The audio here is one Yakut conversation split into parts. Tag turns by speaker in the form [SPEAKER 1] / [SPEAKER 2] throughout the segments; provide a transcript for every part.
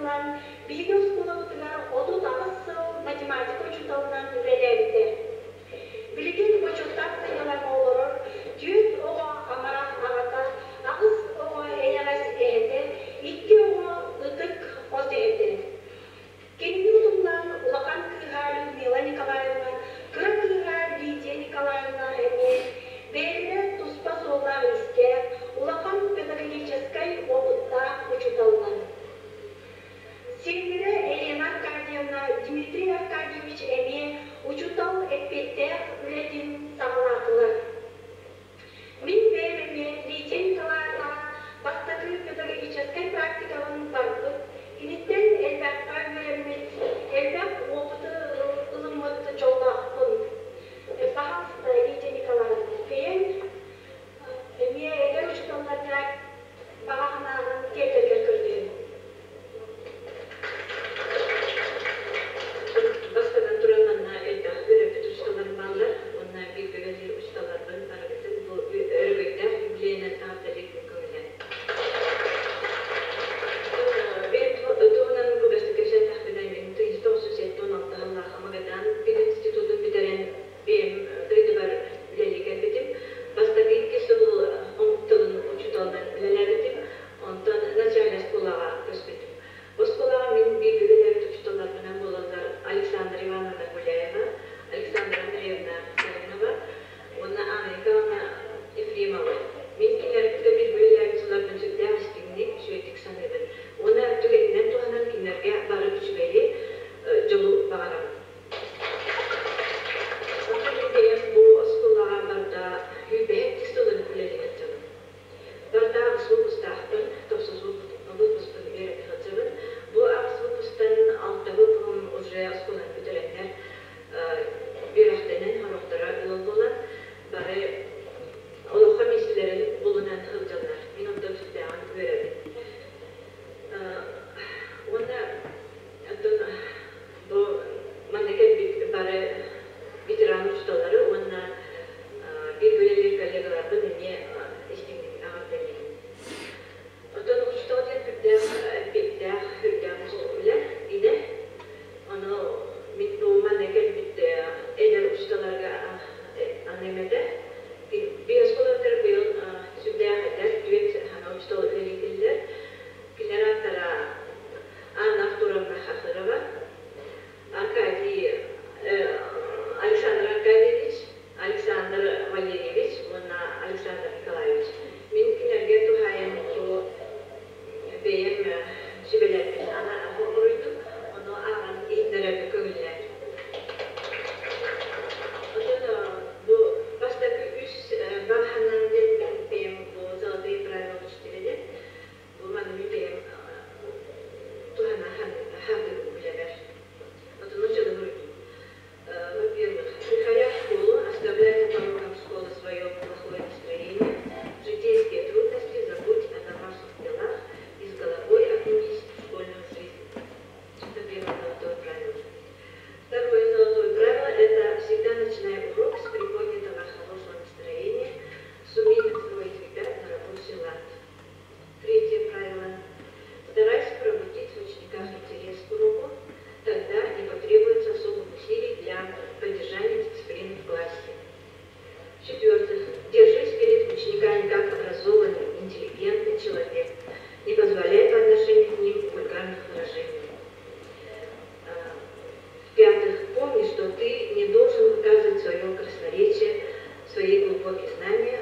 [SPEAKER 1] ылан, биһиги оскуолабытыгар 38 сыл математика учууталынан үлэлээбитэ. Билигин бочуоттаах сынньалаҥҥа олорор түөрт оҕо амарах аҕата, аҕыс оҕо эйэҕэс эһэтэ, икки оҕо ытык хос эһэтэ. Кинини утумнаан улахан кыыһа Людмила Николаевна, кыра кыыһа Лидия Николаевна эмиэ бэйэлэрэ туспа суоллаах-иистээх, улахан педагогическай уопуттаах учууталлар. Сиэннэрэ Елена Аркадьевна, Дмитрий Аркадьевич эмиэ учуутал эппиэттээх үлэтин саҕалаатылар. Мин бэйэм эмиэ Лидия Николаевнаҕа бастакы педагогическай практикабын барбыт, киниттэн элбэххэ үөрэммит, элбэх опыты ылыммыт дьоллоохпун. Пожалуйста, Лидия Николаевна, бэйэҥ эмиэ эдэр учууталларга баҕа санааҕын тиэрдэргэр көрдөһөбүн.
[SPEAKER 2] Бастатан туран манна элбэх үөрэппит учууталларым бааллар уонна бииргэ үлэлиир учууталларбын барыгытын бу өрөгөйдөөх юбилейынан эҕэрдэлиирбин көҥүллээн. Бэйэм туһунан кылгастык кэпсээтэхпинэ, мин 1976 сыллаах Магадан пединститутун бүтэрэн бэйэм дойдубар үлэлии кэлбитим. Бастакы икки сыл омук тылын учууталынан үлэлээбитим. Онтон начальнай оскуолаҕа көспүтүм. Бу оскуолаҕа мин бииргэ үлэлээбит учууталларбынан буолаллар Александра Ивановна Гуляева, Александра Андреевна Саввинова уонна Анна Николаевна Ефремова. Мин кинилэри кытта бииргэ үлэлээбит сылларбын сүрдээх истиҥник, үчүгэйдик саныыбын. Уонна түгэнинэн туһанан кинилэргэ бары үчүгэйи, дьолу баҕарабын. Оттон мин бэйэм бу оскуолаҕа барда сүүрбэһэ сылын үлэлии сылдьабын. Барыта аҕыс выпустаахпын, тохсус выпуспун үөрэтэ сылдьабын. Бу аҕыс выпустан алта выпуһум уже оскуоланы бүтэрэннэр үөрэхтэнэн, сорохторо ыал буолан, бары олоххо миэстэлэрин булунан сылдьаллар. Мин онтон сүрдээҕин үөрэбин. Уонна оттон бу манна кэлбит бары ветеран учууталлары уонна бииргэ үлэлиир коллегаларбын эмиэ истиҥник эҕэрдэлиибин. Оттон учуутал диэн сүрдээх эппиэттээх, сүрдээх уустук үлэ, идэ. Ону мин бу манна кэлбит эдэр учууталларга аныам этэ. Биир оскуолабытыгар быйыл сүрдээх эдэр, түөрт саҥа учуутал үлэлии кэллилэр. Кинилэр ааттара Анна Артуровна Хахырова, Аркадий Александр Аркадьевич, Александр Валерьевич уонна Александр Николаевич. Мин кинилэргэ туһаайан бу бэйэм сүбэлэрбин хоруйдум, ону ааҕан иһитиннэрэргэ көҥүллээн. Оттон бу бастакы үс баҕа диэн мин бэйэм бу «Золотые правила учителя» диэн бу маны мин бэйэм туһана сатыыбын үлэбэр. Оттон дьону суруйдум. Во-первых, приходя в школу, оставляй за порогом школы свое плохое настроение, житейские трудности, забудь о домашних делах и с головой окунись в школьную жизнь. Это первое золотое правило. Второе золотое правило – это всегда начинай урок с приподнятого хорошего настроения, сумей настроить ребят на рабочий лад. Третье правило. Старайся пробудить в учениках интерес к уроку, тогда не потребуется особых усилий для поддержания дисциплины в классе. В-четвертых, держись перед учениками как образованный, интеллигентный человек. Не позволяй по отношению к ним вульгарных выражений. В-пятых, помни, что ты не должен выказывать свое красноречие, свои глубокие знания,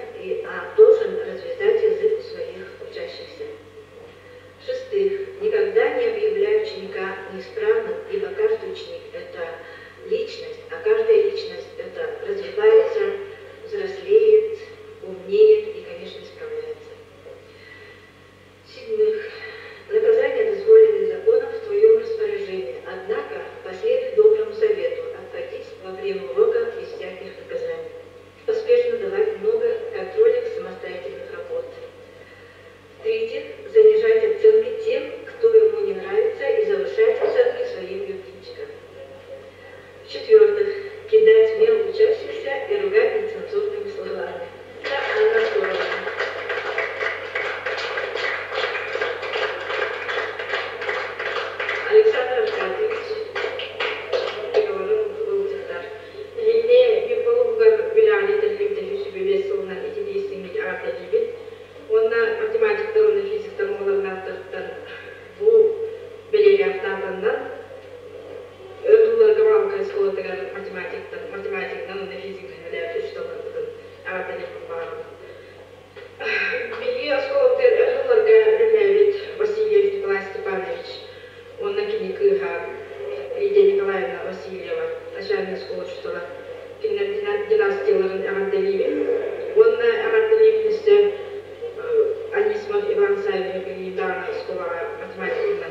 [SPEAKER 2] а должен развязать язык у своих учащихся. В-шестых, никогда не объявляй ученика неисправным, ибо каждый ученик – это личность, а каждая личность – это развивается, взрослеет, умнеет и, конечно, исправляется. В-седьмых, наказания дозволены законом в твоем распоряжении, однако последуй доброму совету обходись во время урока без всяких наказаний. Поспешно давать много контрольных самостоятельных работ. В-третьих, занижать оценки тем, кто ему не нравится, и завышать оценки своим любимчикам. В-четвертых, кидать мел учащихся и ругать нецензурными словами.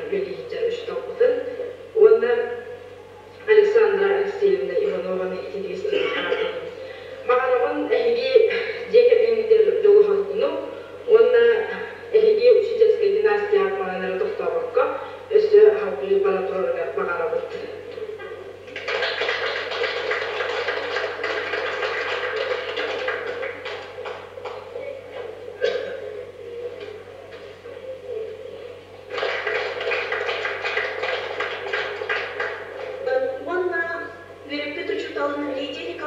[SPEAKER 2] үлэлии сылдьар учууталбытын уонна Александра Алексеевна Иванованы ититиистик ааттыыбын. Баҕарабын эһиги дьиэ кэргэҥҥитигэр дьолу-соргуну уонна эһиги учительскай династияҕыт манан эрэ тохтообокко, өссө салгыы бара турарыгар баҕарабыт.
[SPEAKER 1] Уонна үөрэппит учууталын Лидия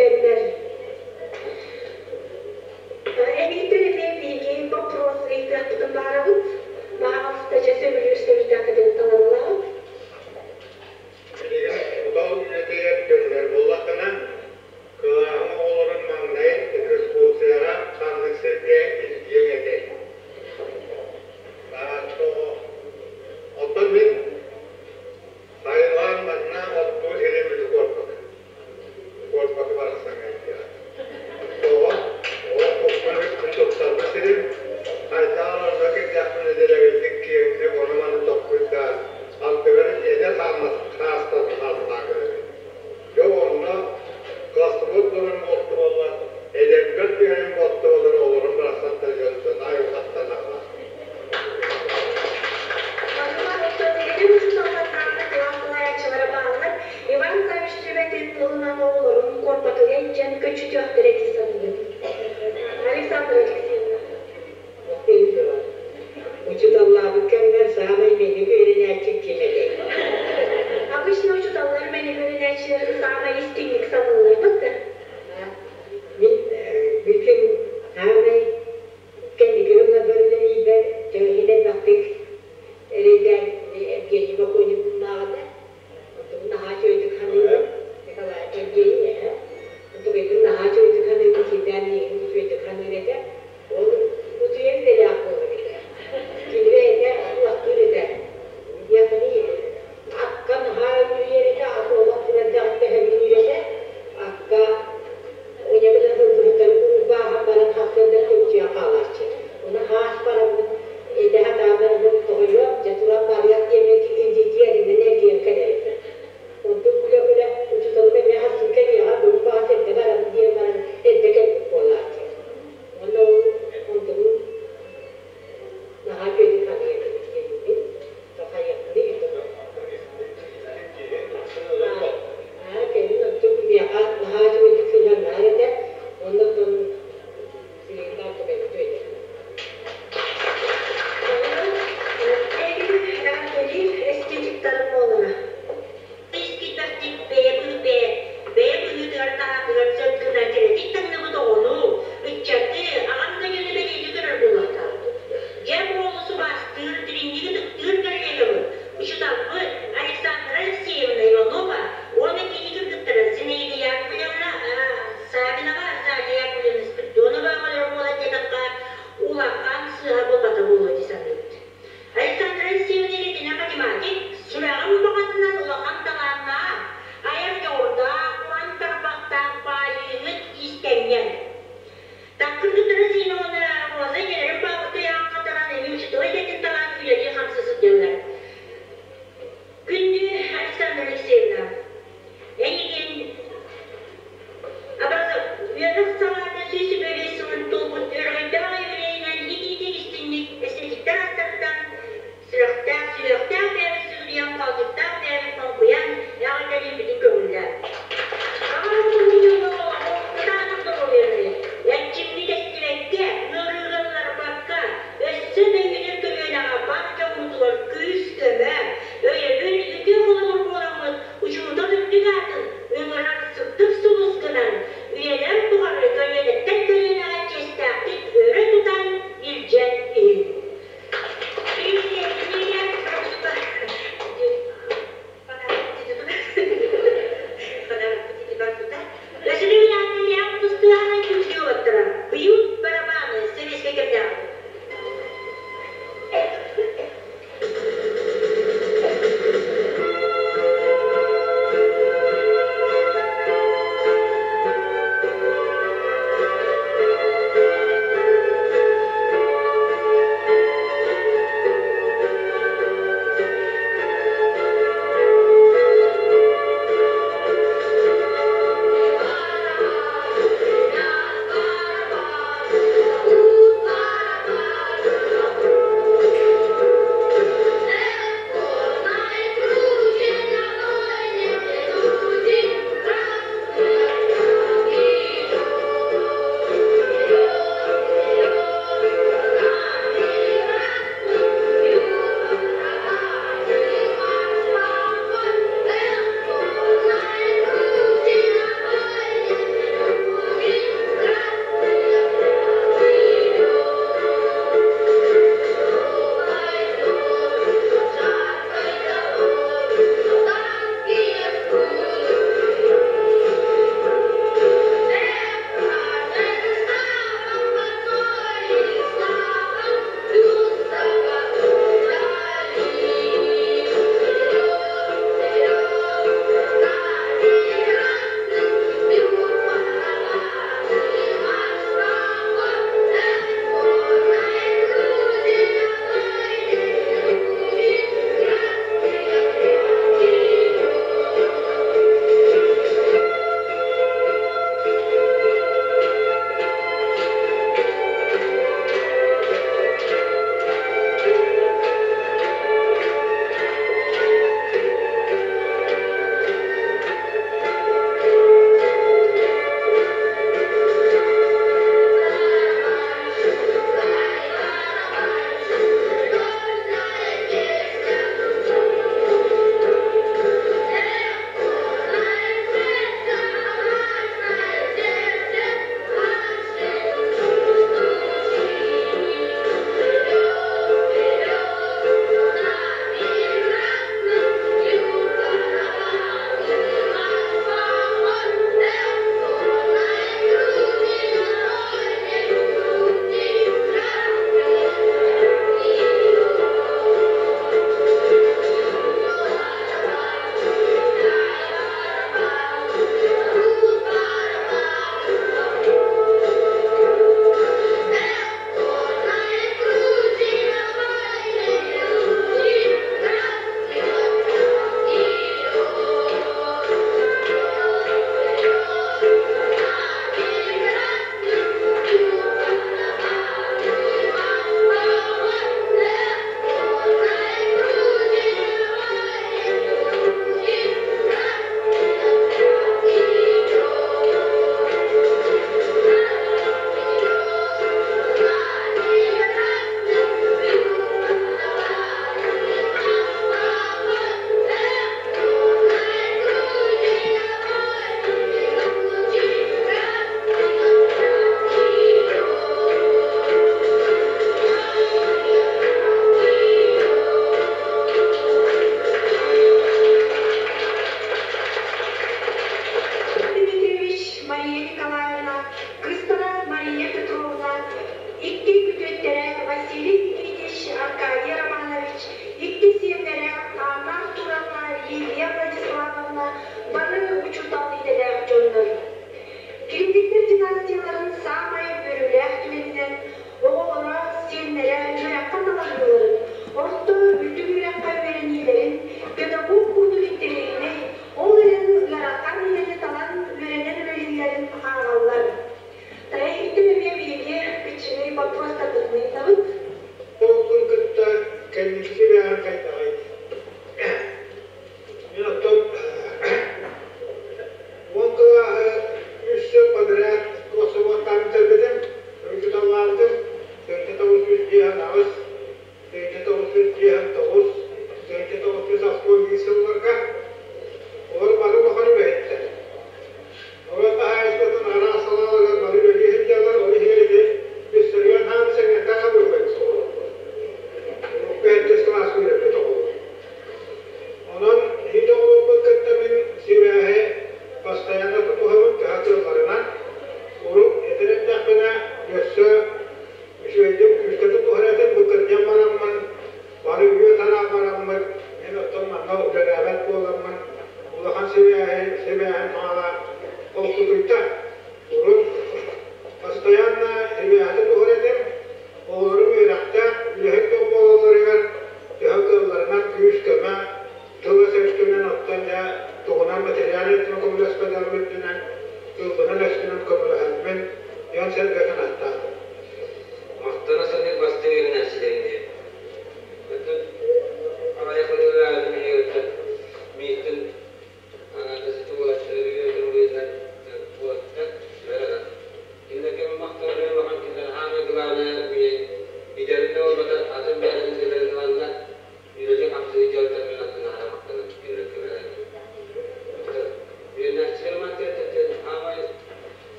[SPEAKER 1] түгэннэр. Эбиитин эмиэ биһиги боппуруос ыйытыахпытын баарабыт. Баҕаҕалыста дьэ сөбүлүүр сөбүлээххитин талан ылаҕыт.
[SPEAKER 3] Билигин учуутал үлэтигэр төннөр буоллаххына, кылааһым оҕолорун маҥнай экскурсияҕа ханнык сиргэ илдьиэҥ этэй? Оттон мин сайылаан манна оттуур сирим Куорпак. Куорпакы барахсаҥҥа илдьиэҕэ. Тоҕо? Оҕо куппун үппүн туттарбыт сирим, хайдах онно кирдэхпинэ дэлэгэйдик киэҥник ону-маны толкуйдаан, ардыгар эдэр хаастан хааллаан көрөбүн. Дьэ онно классовод буолан буолта буолла, эдэрбэр түһэрин буолта буоллар олорон барахсаттар дьонтон айылҕаттан аҕалар.
[SPEAKER 1] Онуоха оттон эдэр учууталлар даҕаны кылаас салайааччылара бааллар. Иван Саввич сүбэтин ылынан оҕолорун куорпатыга илдьэн көччүтүөхтэрэ дии саныыбын. Александра Алексеевна.
[SPEAKER 4] Учууталлаабыт кэмҥэр саамай мэник үөрэнээччи ким этэй?
[SPEAKER 1] Обычно учууталлар мэник үөрэнээччилэрин саамай истиҥник саныылларбыт да.
[SPEAKER 4] Мин бүтүн саамай кэнники сылларбар үлэлиирбэр төһө элбэхтик эрэйдээн Евгений Боконевнааҕыта онтубун наһаа үчүгэйдик саныыбын Николай Евгений ээ онтукайбын наһаа үчүгэйдик саныыбын.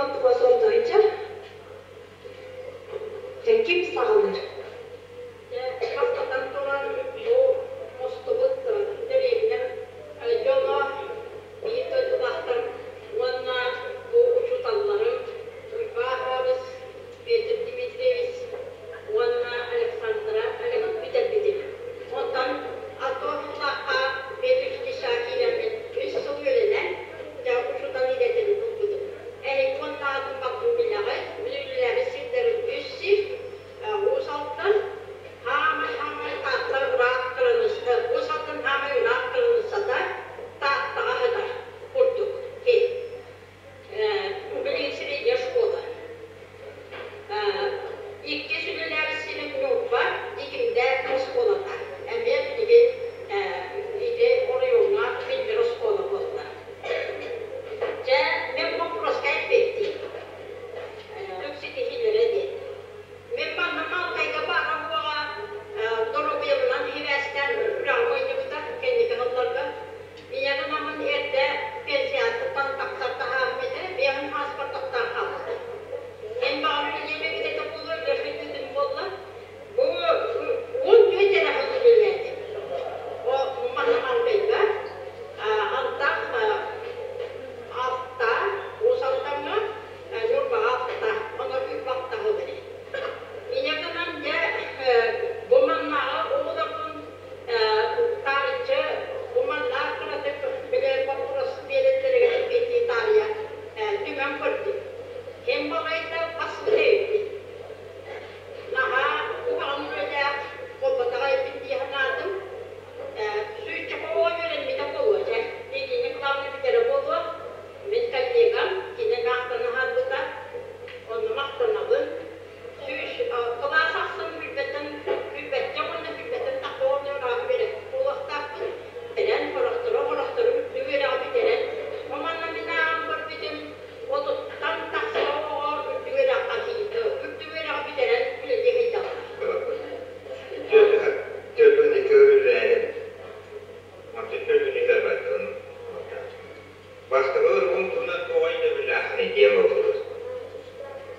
[SPEAKER 1] Вопрос ордо сылдьар. Дьэ, ким саҕалыыр?
[SPEAKER 5] Бастатан туран, бу мустубут дэриэбинэм дьоно, биир дойдулаахтар уонна бу учууталларым Уйбаа Аҕабыс, Петр Дмитриевич уонна Александра бүтэрбитим. Онтон Алтуохулаахха педучилищеҕа киирэммин үс сыл үөрэнэн, дьэ, учуутал идэтин ылбытым. Эһиги уонна атын бардым билэҕит, үлэлээбит сирдэрим үс сир, Уус Алдан, хаамай-хаамай Таатта ыраах кыраныысса, Уус Алдан хаамай ыраах кыраныыссата Тааттаҕа сытар курдук сир. Билигин средняя школа. Иккис үлэлээбит сирим Ньурба, Дьикимдэ оскуолата. Эмиэ билигин ити оройуоҥҥа биллэр оскуола буолла. Дьэ, мин боппуруоска эппиэттиим. Үрдүк ситиһиилэрэ диэн. Мин манна Малтайга баара буола доруобуйабынан сибээстээн үрэҕим ыйдыбыта кэнники сылларга. Ийэм намын эрдэ пенсияттан тахсар таһааһым этэ, бэйэм паспорт тохтоон хаалбыта. Эн баҕар үлэлиэм эбит этэ буолуо, үлэһит буолла. Бу 14 эрэ сыл үлэлээтим. О манна Малтайга антах алта, Уус Алдаҥҥа, Ньурбаҕа алта, онон үп алта сыл. Инньэ гынан дьэ бу маннааҕы оҕолорбун таарыччы бу маннаах кыратык били боппуруос биэрэллэригэр эппиэттии таарыйа түмэн көрдүм. Ким балайда бас билэбиппин. Наһаа куһаҕан үлэлээх буолбатаҕа эбит дии санаатым. Сүүсчэкэ оҕо үөрэммитэ буолуо дьэ. Лидия Николаевна бүтэрэ буолуо. Мин коллегам, кини махтана аһарбыта. Онно махтанабын. Сүүс кылаас ахсын билбэттэн билбэттэн уонна билбэттэн тахха оҕонньор үөрэппит буолуохтаахпын. Бүтэрэн, хорохторо-хорохтору үрдүк үөрэҕи бүтэрэн, манна мин ааҕан көрбүтүм, 30-тан тахса оҕо үрдүк үөрэххэ үрдүк үөрэҕи бүтэрэн үлэлии сылдьаллар.
[SPEAKER 3] 42 үлэлээһин. Онтон 42 бардым. Бастакы ырбын туһунан туох өйдөбүллээххиний диэн боппуруос.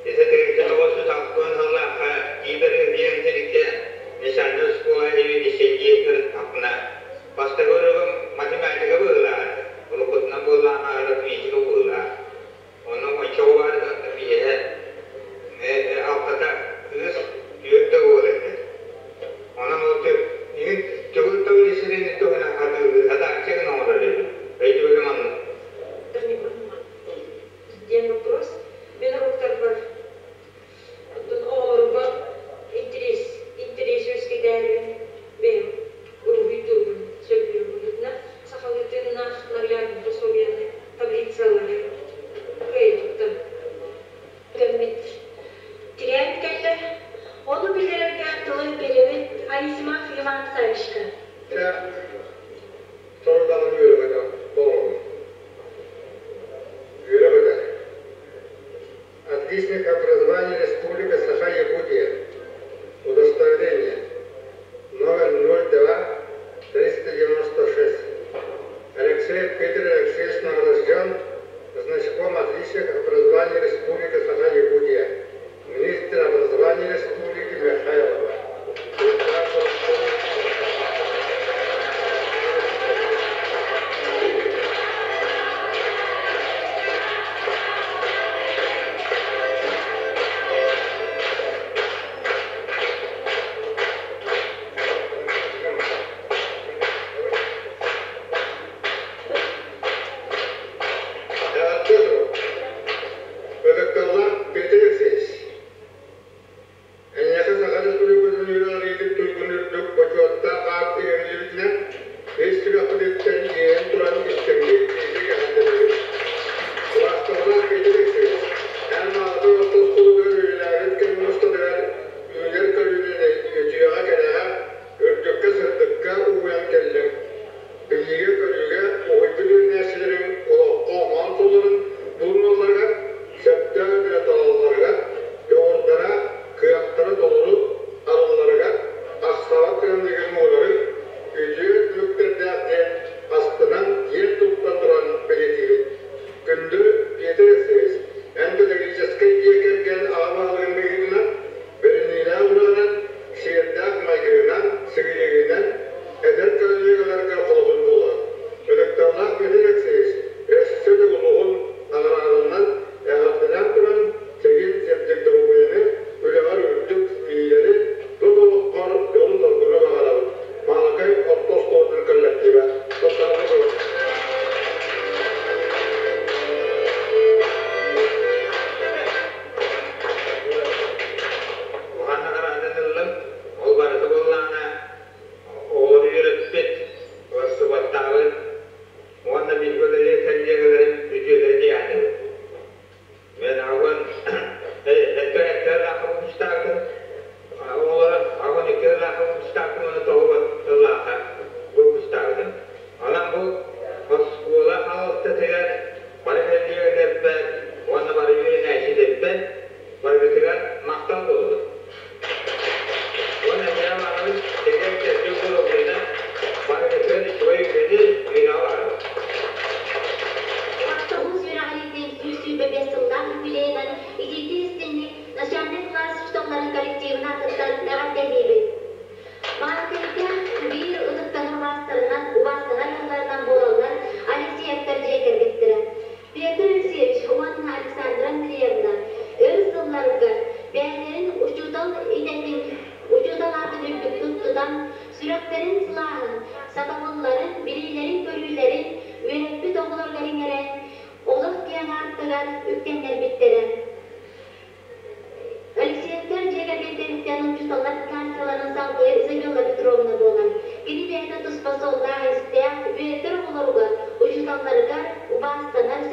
[SPEAKER 3] Ити 1960 сыллаахха кибер-диэн тэрилтэ начальнай оскуола сэбиэдиссэйдии сырыттахпына, бастакы ырыгым математика быһыылаах этэ. Уруккутунан буоллаҕына арифметика быһыылаах. Онно уонча оҕо баар да биэһэ алтата кыыс, түөртэ уол этэ. Онон ол төгүл төгүл сирин туһунан хатыылыы сатааччы гына оҥорор эбит. Өйдөбүлүм оннук.
[SPEAKER 1] Диэн вопрос.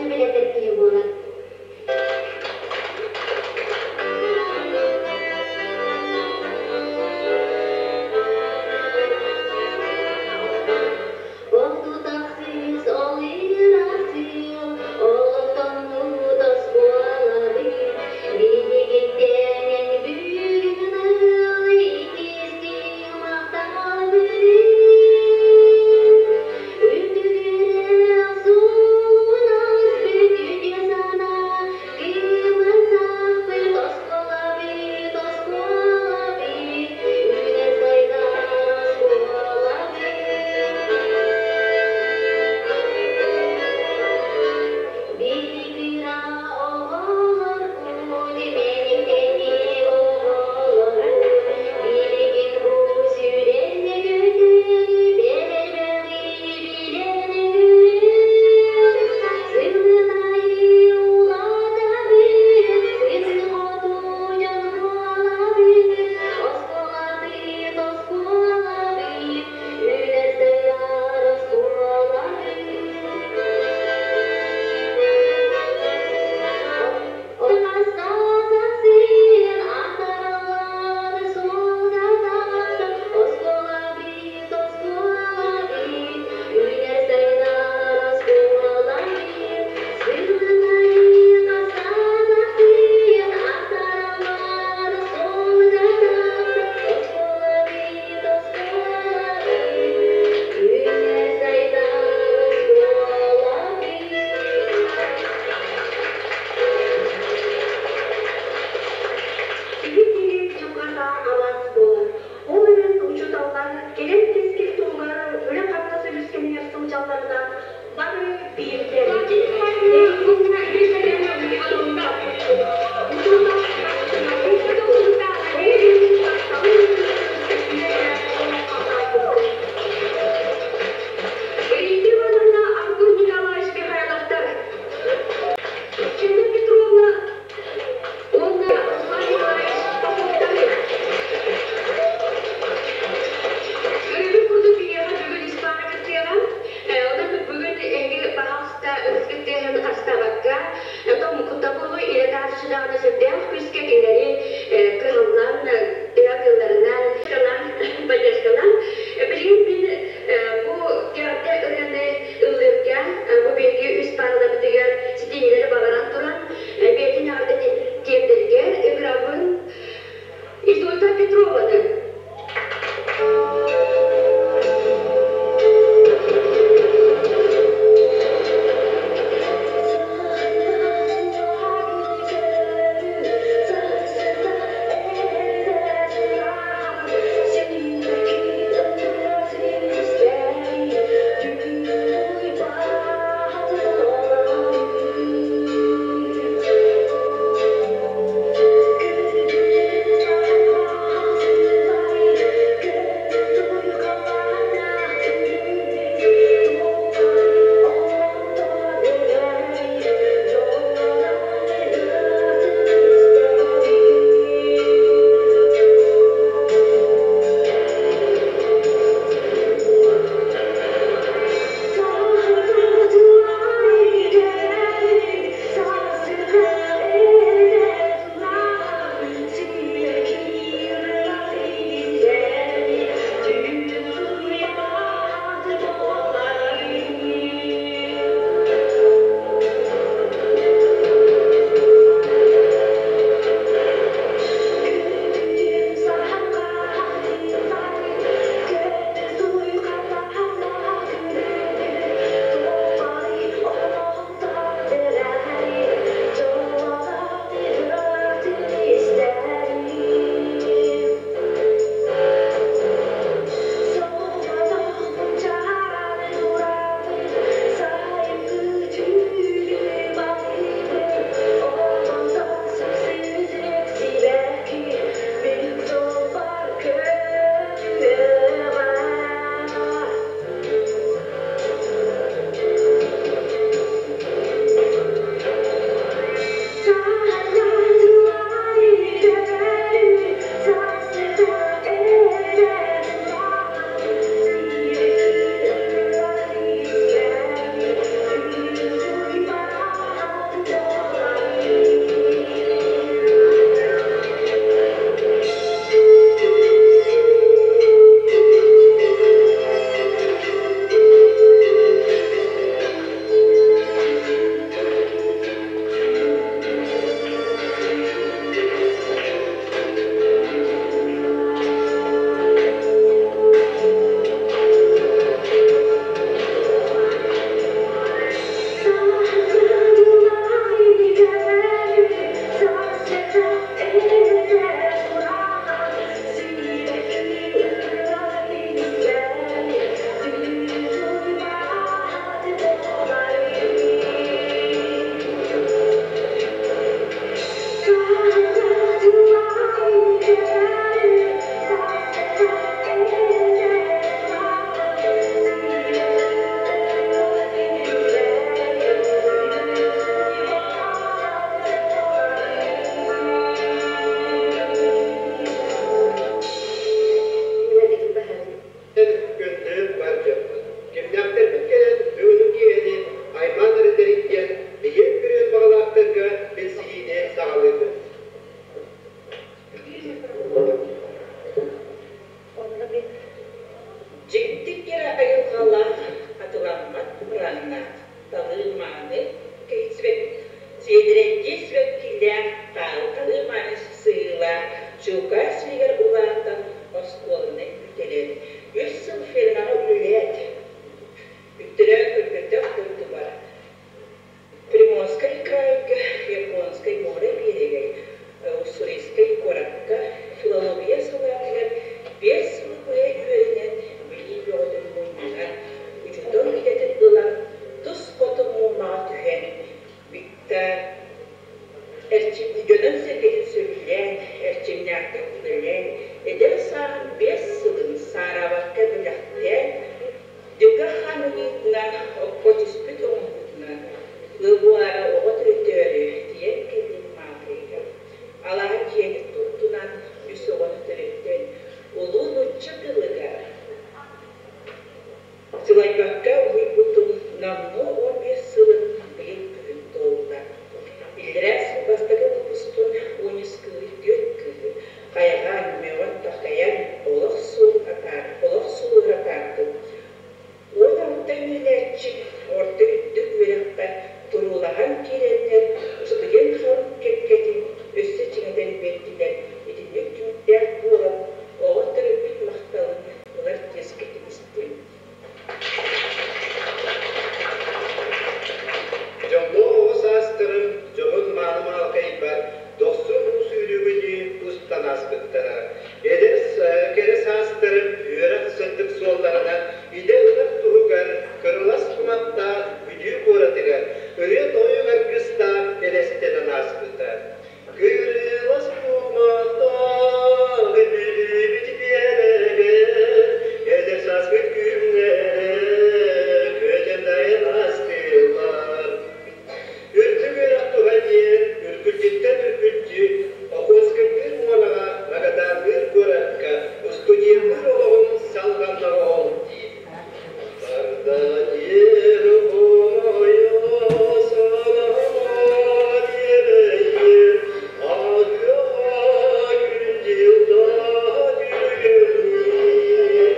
[SPEAKER 1] Сөбүлэтэр киһи буолар. Охтутахсыыс ол ыырахсыыл, олохтоммут оскуолабыт, биһигиттэн эн бүгүн ыл, иккистии махталбытын. Үрдүгүрэх суолун ааспыт үтүө санаа, кыымын-сахпыт оскуолабыт, оскуолабыт, үүнэр-сайдар оскуолабыт. Биһиги оҕолорбут, мэник-тэник оҕолорбут, билигин бу сүүрэн-көтөн, бэл-элбэҕи билэн-көрөн, сылын аайы улаатабыт, сытыы-хотуу дьон буолабыт, оскуолабыт, оскуолабыт, үүнэр-сайдар оскуолабыт. Хастаатахсыйын атараллар суолга тахсан, оскуолабыт, оскуолабыт, үүнэр-сайдар оскуолабыт. Сылын аайы хастаатахсыйын атараллар суолга тахсан, оскуолабыт, оскуолабыт, үүнэр-сайдар оскуолабыт.
[SPEAKER 6] Киһи киһи дьылҕата араас буолар. Ол эрэн учууталлар кэлэр кэскил туһугар үлэ-хамнас үлүскэнигэр сылдьалларынан бары биирдэр. Учуутал Ирина Ивановна, Артур Николаевич Михайловтар, Чинна Петровна уонна Руслан Николаевич Поповтары. Өрөбүл курдук биһиэхэ бүгүн үс паара кыттыаҕа. Онон бүгүн эһиги баҕалста ытыскыт тыаһын харыстаабакка,
[SPEAKER 7] Номнуо 15 сылын быйыл күһүн туолла. Иллэрээ сыл бастакы выпускун 13 кыыһы, түөрт кыыһы хайҕаан, мөҕөн-такайан олох суол атаар, олох суолугар атаардым. 16 үөрэнээччи орто үрдүк үөрэххэ туруулаһан киирэннэр, студент халыҥ кэккэтин өссө чиҥэтэн биэрдилэр. Итинник түмүктээх буолан, оҕо төрөппүт махталын ылар чиэскэ тигистим.
[SPEAKER 3] Дьоллоох оҕо саастарын дьоһун мааны маалыкайбар дохсун уу сүүрүгүнүү устан ааспыттара. Эдэр кэрэ саастарын үөрэх сырдык суолларынан идэ ылар туһугар кырылас кумахтаах Бүлүү куоратыгар ырыа-тойук аргыстаах элэстэнэн ааспыта. Кырылас кумахтаах Бүлүүбүт биэрэгэр эдэр сааспыт күннэрэ көтөн дайан астылар. Үрдүк үөрэх туһа диэн үргүлдьүттэн үргүлдьү Охотскайдыыр муораҕа Магаданныыр куоракка устудьуоннуур олоҕум салҕаннаҕа ол дии. Барда диэр хомойо санаа диэрэйин Адыаҕа күн-дьыл түргэнниир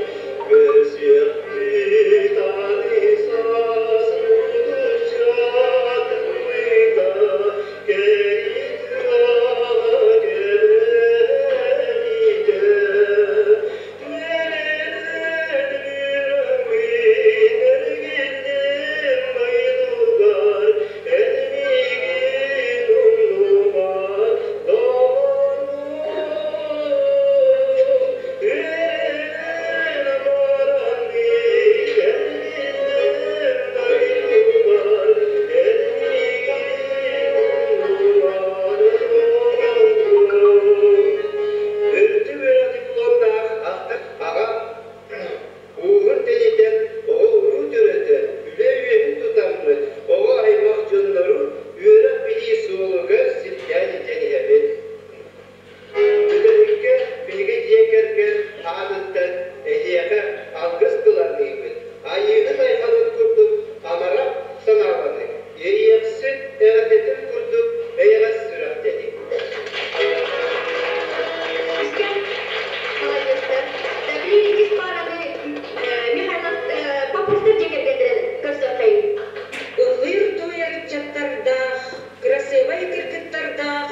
[SPEAKER 3] Көрсүөхпүт аны саас мутукча тымныыта Кэритыаҕа кэлэниитэ Эргиллим дойдугар эн миигин умнума доҕорум Үөрэнэн баран эргиллим дойдубар эн миигин умнума доҕорум Үрдүк үөрэх дипломнаах аҕам ууһун тэнитэн, оҕо-уруу төрөтөн, үлэ үөһүн тутаммыт, оҕо аймах дьоннору үөрэх-билии суолугар сирдээн илдьэн иһэбит. Бүтэһиккэ биһиги дьиэ кэргэн аатыттан эһиэхэ алгыс тыланныыбыт, Айыыһыт айхалын курдук амарах санааланыҥ, иэйиэхсит эҕэрдэтин курдук эйэҕэс сүрэхтэниҥ.
[SPEAKER 1] Маладьыастар. Билигин иккис паараны Михайлов Поповтар дьиэ кэргэннэрин көрсүөххэйиҥ.
[SPEAKER 8] Ыллыыр-туойар ыччаттардаах, кырасыабай кыргыттардаах,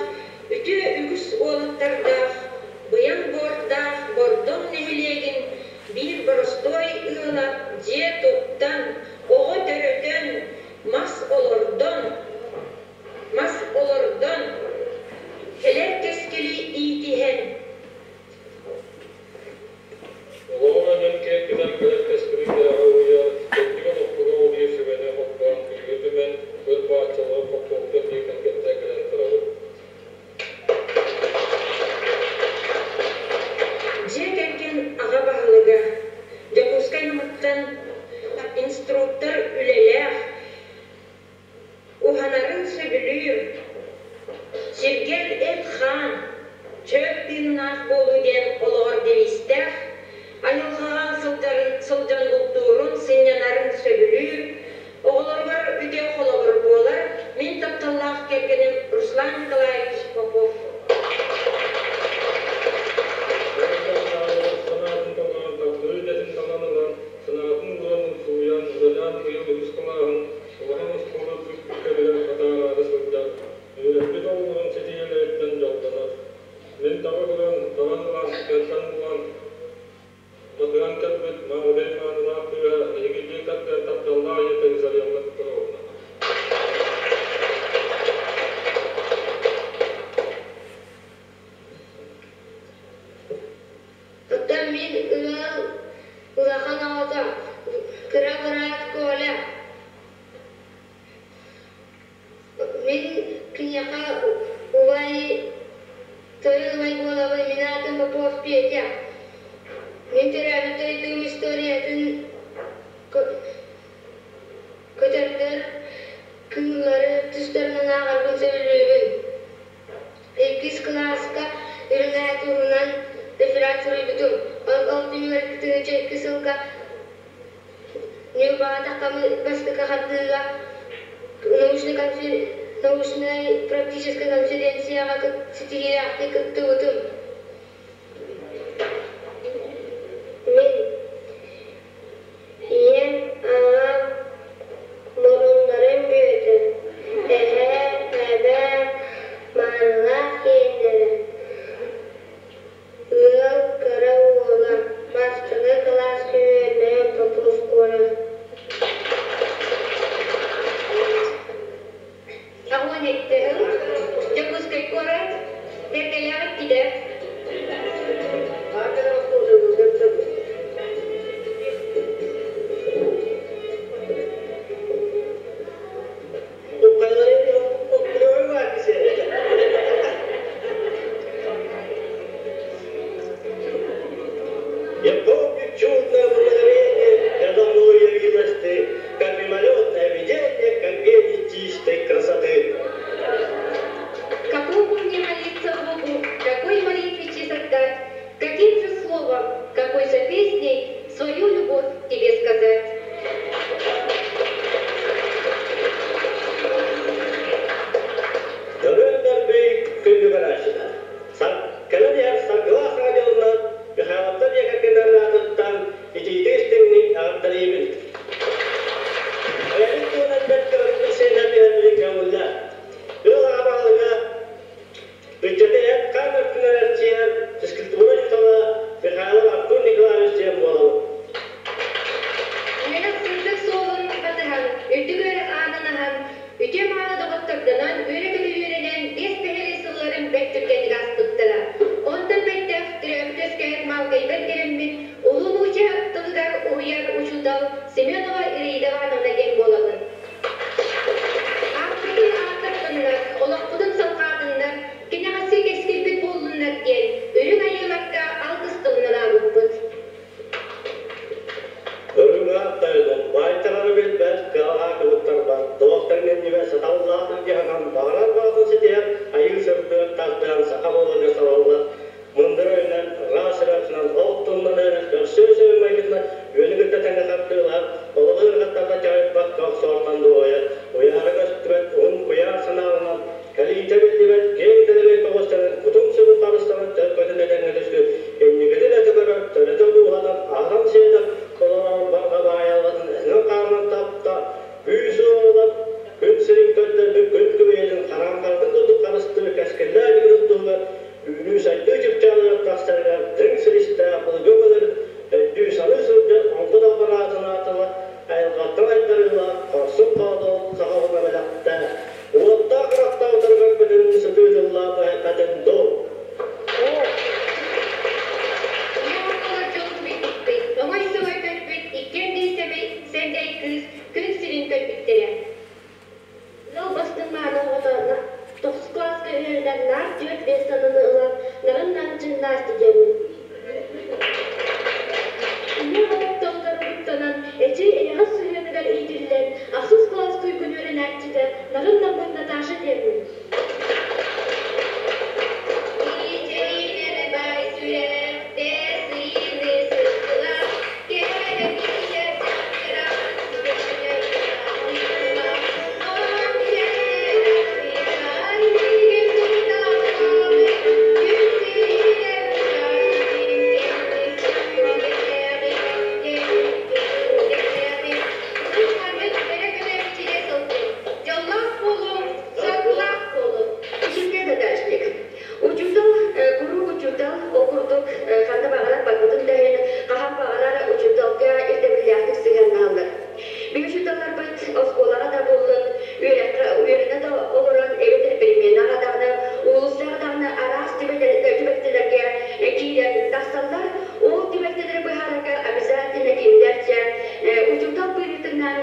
[SPEAKER 8] үтүө үгүс уолаттардаах, быйаҥ буордаах Бордоҥ нэһилиэгин биир боростуой ыала дьиэ туттан, оҕо төрөтөн, мас олордон, мас олордон, кэлэр кэскили иитиһэн
[SPEAKER 9] Олоҕун өнөн киэргэтэн кэлэр кэскили кэрэҕэ уйар, тэттик олохпуга улуйар сүбэни холбоон күүһү түмэн, ыр бааччалаах Поповтар дии кэргэттэр кэлэн турабыт.
[SPEAKER 8] Дьиэ кэргэн аҕа баһылыга Дьокуускай Намыттан инструктор үлэлээх, уһанарын сөбүлүүр, Сиргэл эт-хаан, чөл тыыннаах буолуу диэн олоҕор девизтээх, айылҕаҕа сылдьарын, сылдьан бултуурун, сынньанарын сөбүлүүр, оҕолоругар үтүө холобур буолар мин тапталлаах кэргэним Руслан Николаевич Попов.
[SPEAKER 9] Санаатын толорон, таптыыр идэтин талан ылан, санаатын булан умсугуйан, үлэлээн быйыл үһүс кылааһын улахан оскуола үрдүк хатаараары сылдьар, үөрэппит оҕолорун ситиһиилэриттэн дьоллонор. Мин таба көрөн, талан ылан, кэргэн булан, батыһан кэлбит Маҕадай маанылаах кыыһа эһиги дьиэ кэргэн тапталлаах ийэтэ Изарьевна Петровна.
[SPEAKER 10] Оттон мин ыал улахан оҕото, кыра быраат Коля. Мин киниэхэ убай, тойон убай буолабын, мин аатым Попов Петя. Мин төрөөбүт дойдум историятын көтөрдөр, кыыллары тустарынан ааҕарбын сөбүлүүбүн. Иккис кылааска үрүҥ эһэ туһунан реферат суруйбутум. Ол түмүгэр 2 сылга Ньурбаҕа бастакы хардыыга научнай практическай конференцияҕа ситиһиилээхтик кыттыбытым.
[SPEAKER 1] Мин ийэм, аҕам муруннарын бүөтэ, эһээ, эбээм маанылаах сиэннэрэ, ыал кыра уола, бастакы кылааска үөрэнэр Попов Коля.
[SPEAKER 8] Аҕуон икки Дьокуускай куорат Бэргэлээх иккитэ.
[SPEAKER 11] Я помню чудное мгновение, когда мною явилась ты, как мимолетное видение комедии чистой красоты.
[SPEAKER 8] Какому мне молиться Богу, какой молитве честь отдать, каким же словом, какой же песней свою любовь тебе сказать?
[SPEAKER 11] Дөрүн-дөрбүй күндү көрөөччүлэр. Кэлэн иһэр саргылаах саҥа дьылынан Михайловтар дьиэ кэргэннэрин аатыттан итиитик истиҥник эҕэрдэлиибин. Бэйэбит туһунан бэрт кыратык билсиһиннэр биэрэрбитин көҥүллээ. Ыал аҕа баһылыга ыччаты эт-хаан өттүнэн эрчийэр физкультура учуутала Михайлов Артур Николаевич диэн буолабын.
[SPEAKER 8] Үөрэх сырдык суолун батыһан, үрдүк үөрэх аанын аһан, үтүө-мааны доҕоттордонон, үөрэ-көтө үөрэнэн, биэс бэһиэлэй сылларын бэрт түргэнник ааспыттара. Онтон бэттэх төрөөбүт-үөскээбит Маалыкайбар кэлэммин, улуу нуучча тылыгар уһуйар учуутал Семенова Ираида Ивановна диэн буолабын. Ааппытын ааттаттыннар, олохпутун салҕаатыннар, кэнэҕэски кэскилбит буоллуннар диэн үрүҥ айыыларга алгыс тылын анаабыппыт.
[SPEAKER 11] Үрүҥ ааттайдым, баайтарары билбэт, кыаҕа кыбыттарбат, туохтан иннибэ саталлаах дьаһанан баҕарар баҕатын ситиһэр, айыы сырдыар тардыан саха буоларга салаллар, мындыр өйүнэн, ыраас ырыатынан, ол тылынан эрэн көрсүө сөбү майгытынан үөнү кытта тэҥҥэ хардыылаһар, олоҕу ыарахаттарга чаҕыйбакка охсоортон дуоһуйар, уйаара көстүбэт уһун куйаар санааланан, кэлиитэ биллибэт киэҥ дэлэгэй көҕүстэнэн, кутун-сүрүн харыстанан төлкөтүн этэҥҥэ түстүү, инникитин этэ көрөр, төрөтө дууһатан, аһатан-сиэтэн олорор барҕа баайаллатын эһинэн-хаанынан тапта, күүс уолан, күн сирин көрдөрбүт күн күбэйэтин хараҥхарытын курдук харыстыы кэскиллээх илигин туһугар үүнүү-сайдыы чыпчаалыгар тахсарыгар дьиҥ силистээх былыргы өҥөлөрүн өйдүү-саныы сылдьар оҥкут албараатын аатыла айылҕаттан айдарыылаах хорсун хоодуот саха оҕото бэлэхтээх уоттаах харахтаах утары көрбүтүн сытыы тыллаах эһэххэтин дуу.
[SPEAKER 8] Ийэ ортолор дьолун билбиппит, оҥой-соҥой көрбүт иккиэн сэмэй сэмэй кыыс күн сирин көрбүттэрэ.
[SPEAKER 1] Ыал бастыҥ мааны оҕото тохсус кылааска үөрэнэр наар түөрт биэс сананы ылан нарын-намчын Настя диэммин. Ийэ оҕом тылыгар угуттанан, эдьиий эйэҕэс сыһыаныгар иитиллэн, ахсыс кылаас туйгун үөрэнээччитэ нарын-наммын Наташа диэммин.
[SPEAKER 8] Мичийдэр бай сүрэхтэ сыйыны сыстылар, кэһэтиилэр дьахтаран Дьоллоох буолуҥ, соргулаах буолуҥ.
[SPEAKER 12] Үчүгэй задачник. Учуутал, куруук учуутал, ол курдук ханна баҕарар барбытын да иһин, хаһан баҕарар учууталга ирдэбиллээхтик сыһыаннаһаллар. Биһи учууталларбыт оскуолаҕа да буоллун, үөрэххэ үөрэнэ да олорон, эбэтэр переменаҕа даҕаны, уулуссаҕа даҕаны араас түбэлтэлэргэ киирэн тахсаллар. Ол түбэлтэлэри быһаарарга обязательно кинилэр дьэ учуутал быһыытынан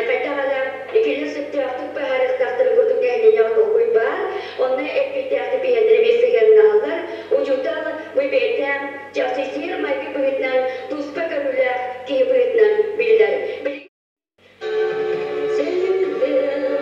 [SPEAKER 12] хайдах эрэ кинилэр сөптөөхтүк быһаарыахтаахтарын курдук нэһилиэнньэҕэ толкуй баар. Онно эппиэттээхтик биһиэннэр эмиэ сыһыаннаһаллар. Учуутал бу бэйэтэ чахчы сиэр-майгы быһыытынан туспа көрүүлээх киһи быһыытынан биллэр.
[SPEAKER 1] Сылга ыйдаран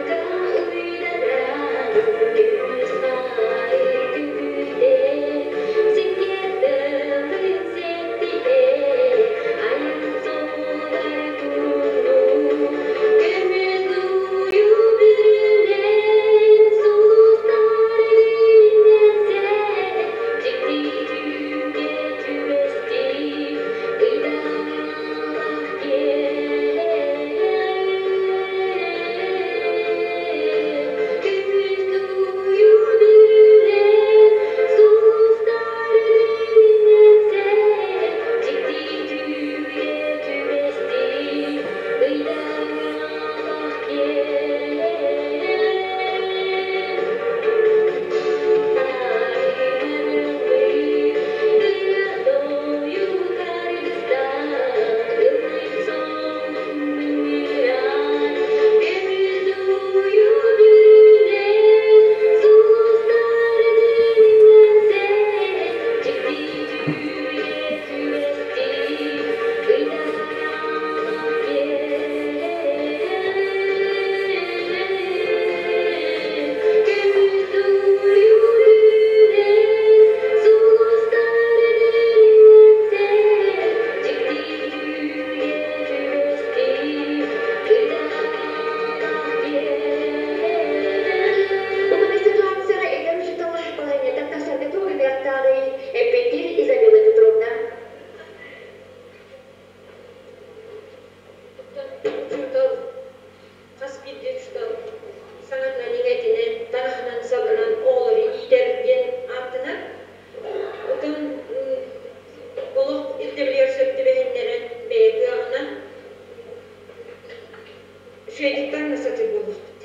[SPEAKER 13] Диктант сатыыр буоллахпыт.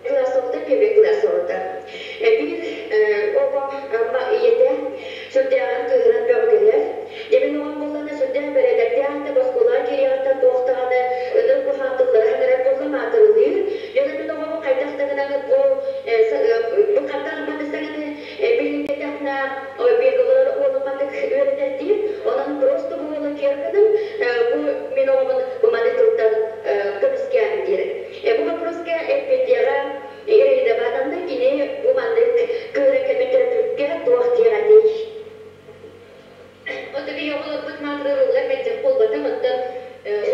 [SPEAKER 12] Кылаас оҕото, первый кылаас оҕото. Биир оҕо ийэтэ сүрдээҕин кыыһыран бөҕө кэлэр. Дьэ мин оҕом буоллаҕына сүрдээх бэрээдэктээх да оскуолаҕа киириэҕиттэн туох даҕаны ынырык куһаҕан тыллары саҥарар буолла маатырылыыр. Дьоно мин оҕобун хайдах да гынан бу бу хантан маннык саҥаны билиҥҥэтэхпинэ бииргэ олорор уолум маннык үөрэтэр диир. Онон просто бу уолу киэр гыным, бу мин оҕобун бу маннык тылтан көмүскээн диир. Бу вопроска эппиэттиэҕэ Ираида Ивановна кини бу маннык кыыһыран кэлбит төрөппүккэ туох диэх этэй?
[SPEAKER 8] Ото биһи оҕолорбут маатырыллар мэлдьэх буолбатах, оттон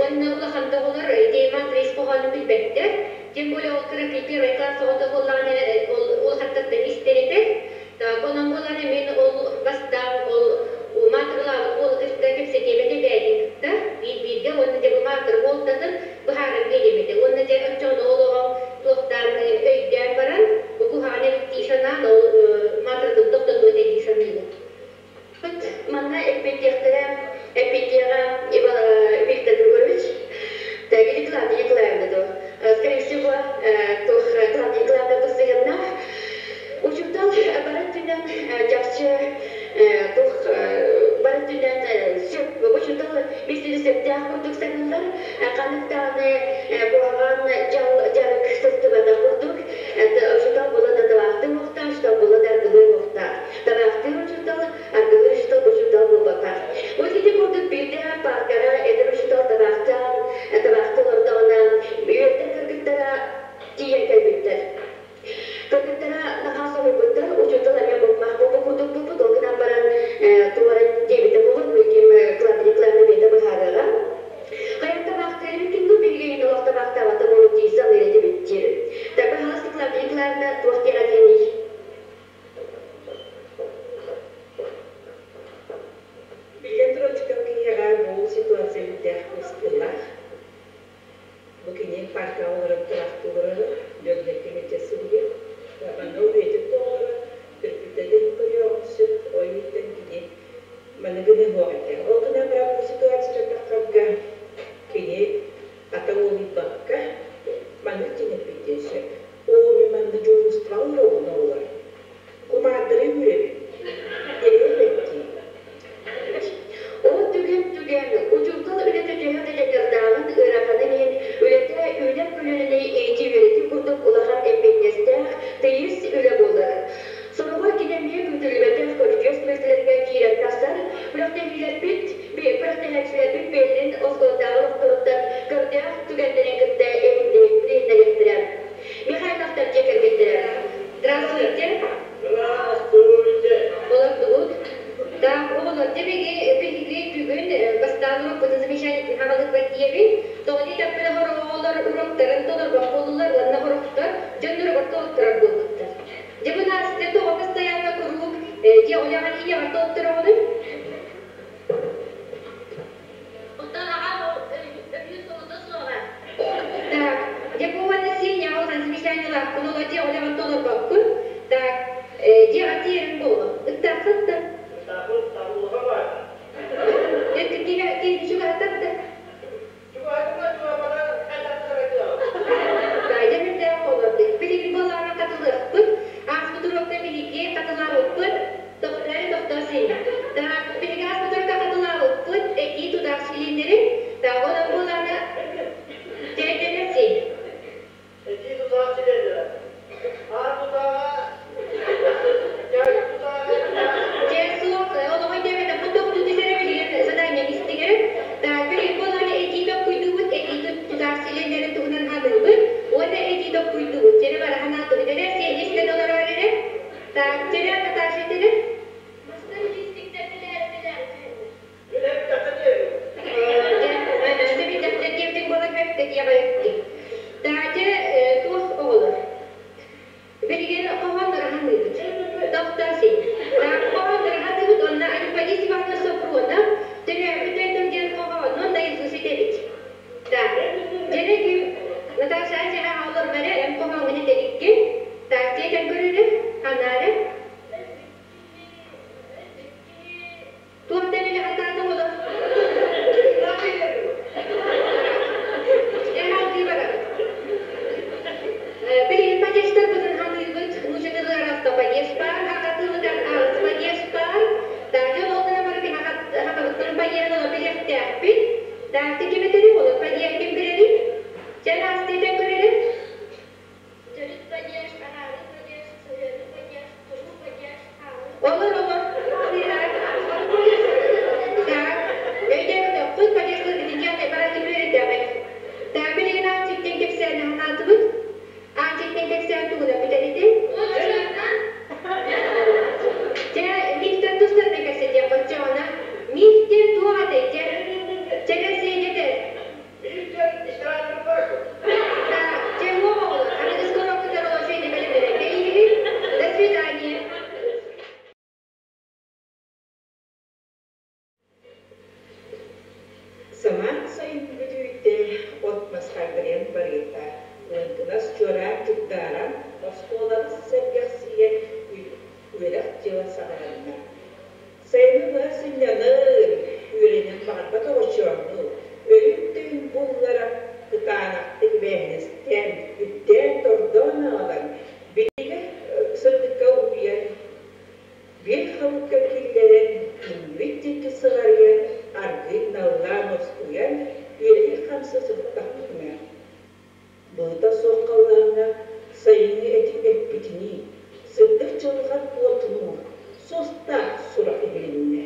[SPEAKER 8] уонна улахан да оҕолор ити маатыр ис хоһоонун билбэттэр. Тем более ол кыракый первый класс оҕото буоллаҕына ол улахаттартан истэр этэ. Так, онон буоллаҕына мин ол бастаан ол маатырылаабыт уолу кытта кэпсэтиэм этэ бэйэтин кытта биир-бииргэ уонна дьэ бу маатыр буолтатын быһааран биэриэм этэ. Уонна дьэ оччоҕуна ол оҕоҥ туохтаан өйдөөн баран бу куһаҕан эбит дии санаан ол маатырытын тохтотуо этэ дии саныыбын.
[SPEAKER 12] Манна эппиэттиэхтэрэ эппиэттиэҕэ Виктор Григорьевич, так, или Клавдия Николаевна дуо? Скорее всего, туох Клавдия Николаевна тус сыһыаннаах. Учуутал бары өттүнэн чахчы туох бары өттүнэн сөп учуутал миэстэтэ сөптөөх курдук саныыллар. Ханнык даҕаны куһаҕан дьарык сыстыбатах курдук. Учуутал була да табаахтыы уохтаах, учуутал була да аргылыы уохтаах. Табаахтыыр учуутал, аргылыыр учуутал учуутал буолбатах. Вот ити курдук биирдэ пааркаҕа эдэр учуутал табаахтаан, табаахтыы олордоҕуна, үөрдэр кыргыттара тиийэн кэлбиттэр. Кыргыттара наһаа соһуйбуттар, учуутал эмиэ муҥмах буолбут курдук буолбут, ол гынан баран туора диэбитэ буолуо, билигин Клавдия Николаевна бэйэтэ быһаарыаҕа. Хайан табаахтыыр эбиккин дуу, биһиги олох табаахтаабата буолуо дии саныыр этибит диир. Так, пожалуйста, Клавдия Николаевна, туох диэҕэ диэний?
[SPEAKER 7] Биллэн турар, учуутал киһиэхэ бу ситуация үрдээх кыыстыылаах. Бу кини паркаҕа олорон табахтыы олороро, дьон кэмитэ сылдьар. Манна ол бэйэтин да оҕолоро төрөппүттэрин көрүөҕүн сөп, ол иһиттэн кини манна гыныһыах этэ. Ол гынан баран бу ситуация таххарга кини ата уолуйбакка маннык тиҥэппиттиэн сөп. Оо, мин манна дьуһуурустубаҕа олоробун оҕолор. Кумаардары үүрэбин. Эрэйэ бэттии.
[SPEAKER 12] Ол түгэн-түгэн учуутал үлэтэ төһө да дьаныардааҕын, ыараханын иһин үлэтэ үүнэр көлүөнэни иитии-үөрэтии курдук улахан эппиэтинэстээх, тыйыс үлэ буолар. Сороҕор кини эмиэ күүтүллүбэтэх көрүдьүөс түбэлтэлэргэ киирэн тахсар. Күрэхтэһиилэрбит, күрэхтэһээччилэрбит бэйэлэрин оскуолатааҕы олохторуттан көрдөөх түгэннэрин кытта билиһиннэриэхтэрэ. Михайловтар дьиэ кэргэттэрэ.
[SPEAKER 8] Здравствуйте.
[SPEAKER 11] Здравствуйте.
[SPEAKER 8] Олордубут. Так, оҕолор, дьэ биһиги бүгүн бастаан урокпутун замечательный хаҕалык диэбин. Тоҕо диэтэхпинэ оҕолор уроктарын толорбот буоллулар уонна сорохтор дьонноругар толотторор буолбуттар. Дьэ бу Настя тоҕо постоянно куруук дьиэ үлэҕин ийэҕэр толоттороҕунуй?
[SPEAKER 10] Оттон аҕам өрүү солото суоҕа.
[SPEAKER 8] Так, дьэ бу уонна Сеня улахан замечаниелаахпын, ол дьиэ үлэҕин толорбоккун. Так, дьиэҕэ тиийэриҥ буолуо. Ыттааххыт да?
[SPEAKER 11] Ыттаахпыт, табыллаха баар.
[SPEAKER 8] Киһини чугаһатар да?
[SPEAKER 11] Чугаһатыма, чугаһапата хайдах сарайдыаҕым.
[SPEAKER 8] Дьэ мэндээх оҕолордук. Билигин буоллаҕына хатылыахпыт. Ааспыт уруокка биһиги хатылаабыппыт. Тохтоо, тохтоо Сеня. Так, биһиги ааспыт уруокка хатылаабыппыт. Этии тутаах чилиэннэрин. Так, онон буоллаҕына дьээдьэнэр Сеня.
[SPEAKER 11] Этии тутаах чилиэннэрэ. Аан тутааҕа, дьай тутааҕа,
[SPEAKER 8] Дьэ, суох, олоҕой диэбэтэхпин тохтуу түс эрэ билигин задание истиҥэрэ. Так, билигин буоллаҕына этии токкуйдуубут, этии тутаах чилиэннэрин туһунан ханыыбыт уонна этии токкуйдуубут. Чэрэ бара ханаатыбыт эрэ, Сеня истэн олороор эрэ. Так, чэрэ, Наташа этэрэ.
[SPEAKER 10] Мастар лиистиктэр тэлээрэ-тэлээрэ түһэллэр.
[SPEAKER 11] Мин эптэххэ диэри.
[SPEAKER 8] Дьэ, сэбитэхтэр диэбитиҥ буолан өптө диэҕэ өттүк. Таатя туох оҕолор? Билигин хоһооннору ханыыбыт. Тохтоо син. Так, хоһооннору ханыыбыт, онно Анифадис Ивановна Сопронов төрөөбүт дойдум диэн хоһоонун наизусть этэбит. Так, дьэрэ ким Наташа дьэһэ олорбары эн хоһооҥҥун этэриккин. Так, дьиэтэн көрөрү, ханаары. Туох дэнили хатаатыҥ олох?
[SPEAKER 7] чуораан чугдааран, оскуолабыт сэргэхсийэн үөрэх дьыла саҕаланна. Сайыны быһа сынньанар, үөрэниэн баҕарбат оҕочоону өйүн-төйүн булларан, кытаанахтык эбээһинэстээн, үрдээн-тордоон аҕалан, билигэ сырдыкка угуйан, биир хабыкка киллэрэн, иннибит диэки сыҕарыйан, аргыый наллаан уоскуйан, үлэлии-хамсыы сырыттахпытына, Быыта суох халлааҥҥа сайыҥҥы этиҥ эппитинии, сырдык чаҕылҕан уотунуу суостаах сурах иһилиннэ.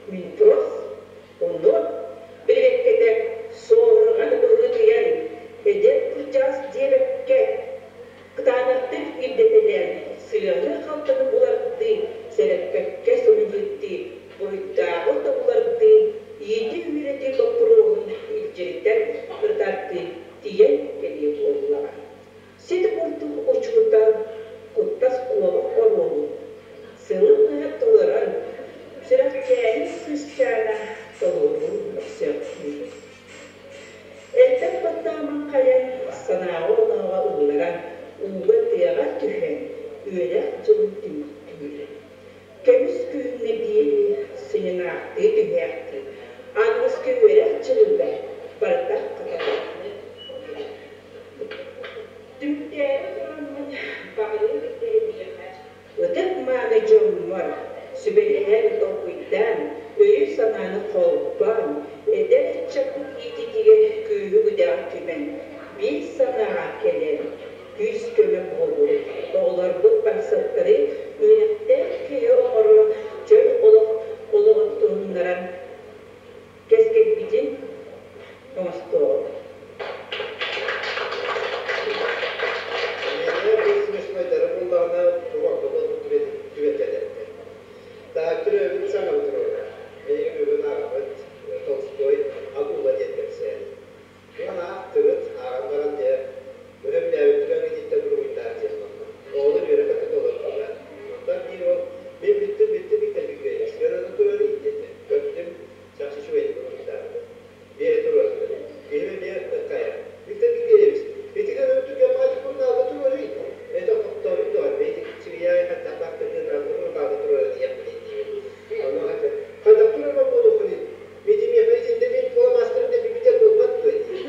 [SPEAKER 7] Минпрос онно билбэккэтэ суоһурҕан быһыытыйан, эдэр кырдьаҕас диэбэккэ, кытаанахтык ирдэтэлээн, сыаны-халтаны булардыы, сэрэппэккэ суруйбуттуу, буруйдааҕы тобулардыы, иитии-үөрэтии боппуруоһун илдьиритэн ырытардыы тиийэн кэлиэ буоллаҕа. Сити курдук учуутал куттас куобах оруолун сылы быһа толорон, сүрэхтээһин кыысчаана толоруу мөхсөөхтүүр. Элбэх баттааман хайан, санааҕа-онооҕо ылларан, ууга-тыаҕа түһэн, үөрэх дьылын түмүктүүр. Көмүс күһүҥҥэ диэри сынньанаахтыы түһээхтии, аныгыскы үөрэх дьылыгар барыта хатыланыа. Түмүктээри тураммын баҕарыам эһиэхэ ытык-мааны дьоммор сүбэлэһэн, толкуйдаан, өйү-санааны холбоон, эдэр ыччаппыт иитиитигэр күүһү-күдэҕи түмэн, биир санааҕа кэлэн, күүс-көмө буолуу, оҕолорбут барсаттары үөрэхтээх киһи оҥорон, чөл олох олоҕун туһуннаран кэскилбитин оҥостуоҕуҥ.
[SPEAKER 3] Миэнэ биир смешнойдары буллаҕына туруорда буолбут түбэлтэлэрдэр. Таһыччы өлбүт саҥабыт туруорар. Эйигин бүгүн ааҕабыт Толстой Акула диэн кэпсээн. Уон аахтыбыт, ааҕан баран дьэ, бөһөмнөөбүт түгэҥҥититтэн уруһуйдаан диэн буолла. Оҕолор үөрэ-көтө олордулар. Онтон биир уол мин бүттүм, бүттүм Виктор Григорьевич, сыананы туруорун диэтэ. Көрдүм, чахчы үчүгэйдик уруһуйдаабыт. Биэрэ туруордулар. Киһим эмиэ ыххайар. Виктор Григорьевич, итигэн өртүгэн баҕайы сурунаалга туруоруй. Это тохтооруй доҕор, бэйэтик чыгыйаай хайдахтаах кыһыынаалга сурунаалга туруора диэхпиний диибин. Ону хайдах турарбар буолуоххунуй? Митимиэхэ итиннэ мин фломастерым да бүтэр буолбат дуо дии.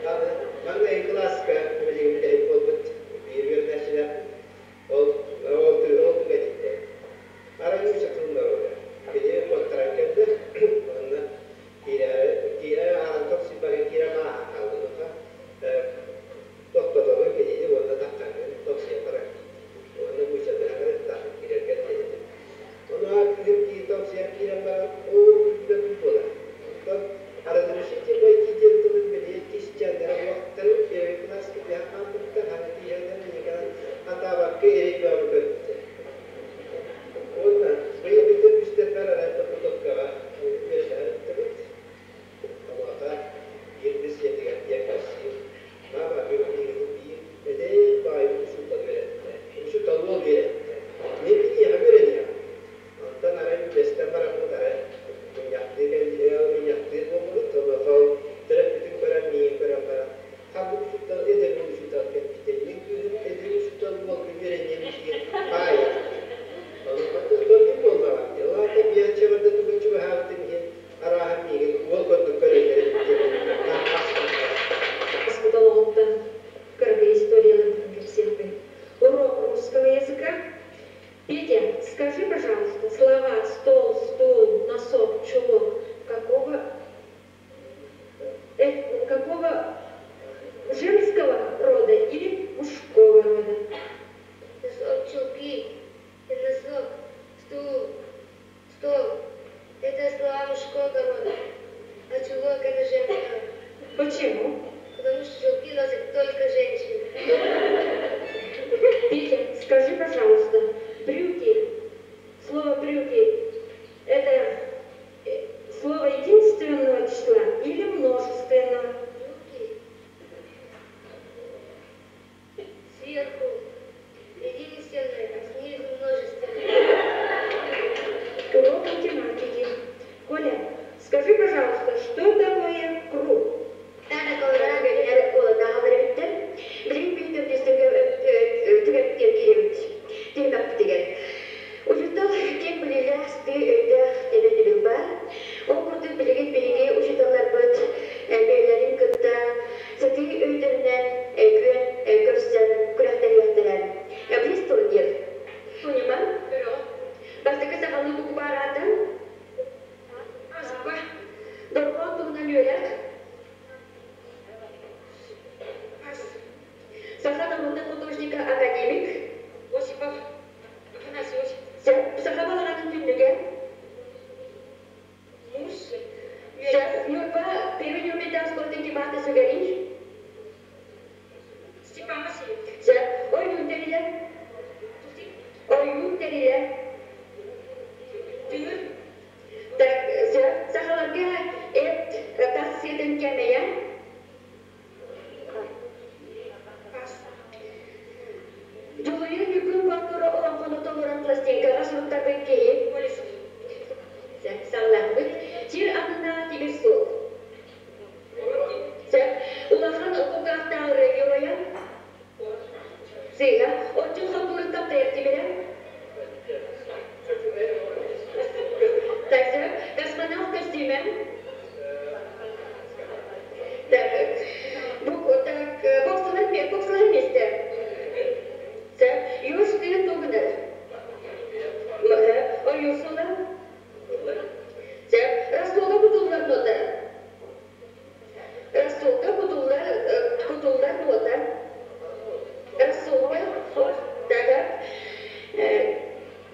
[SPEAKER 3] Аны маҥнайгы кылааска билигин үлэһит буолбут биир үөрэнээччилээхпин. Ол ол ол түгэтиттэн. Арай нуучча тылын норуота. Кини куоттаран кэллэ. Онно киирэ киирэ аан тохсуйбакка киирэн ааһан хааллыбыта. Тохтотобун кинини уонна таххаҥҥын тохсуйан баран уонна нууччатыһан тахсан киирэргэр диэтим. Ону кыыһым киирэн киирэн баран, оо, күлбэппит буолар. Онтон разрешите войти диэн тылын бэлиэ кисчээннэрэ уохтарын первый класска түһэн хаалбыттар, хана тииһэллэр миниканан хатаабакка эрэй бөҕөнү көрбүттэр. Уонна быйыл бүтэр үстэрбэр арай подготовкаҕа үөрэтэ ыттыбыт. Онуоха биир кыыс ийэтигэр диэн кэпсиир. Мама, бүгүн биһигини биир эдэр баайы учуутал үөрэттэ. Учуутал уол үөрэттэ. Мин киниэхэ үөрэниэҕим. Онтон арай үллэстэн бараммыт арай мунньахтыы мунньахтыыр буоллубут. Онуоха ол төрөппүтүн көрөн, миигин көрөн баран, ханнык учуутал эдэр учуутал кэлбитэ. Мин кыыһым эдэр учуутал уолга үөрэниэм диир хаайар диир. Онуоха тыл буоллаҕа. Ол аата биэнсийэбэр да тугун чугаһаабытын иһин арааһа миигин уол курдук көрөллөр эбит диэн
[SPEAKER 1] Олоҕуттан кыракый историяларбытын кэпсиэхпин. Урок русского языка. Петя, скажи, пожалуйста, слова стол, стул, носок, чулок какого, какого женского рода или мужского рода?
[SPEAKER 10] Носок, чулки, носок, стул, стол. Это слова мужского рода, а чулок это женского.
[SPEAKER 1] Почему?
[SPEAKER 10] Потому что чулки носят только женщины.
[SPEAKER 1] Петя, скажи, пожалуйста, брюки, слово брюки, это слово единственного числа или множественного?
[SPEAKER 10] Брюки сверху единственное, а снизу множественное.
[SPEAKER 1] Урок математики. Коля, скажи, пожалуйста, что такое круг?
[SPEAKER 10] Это квадрат.
[SPEAKER 12] Сыыһа, отчут хомуурун таптайар тимирэ. Так, сөп. Космонавт көстүүмэ. Так, так, боксалар, боксалар миэстэ. Сөп. Юж тыын тугунар. Ойуусула. Сөп. Рассолга кутуллар нота. Рассолга кутуллар кутуллар нота. Рассолга так.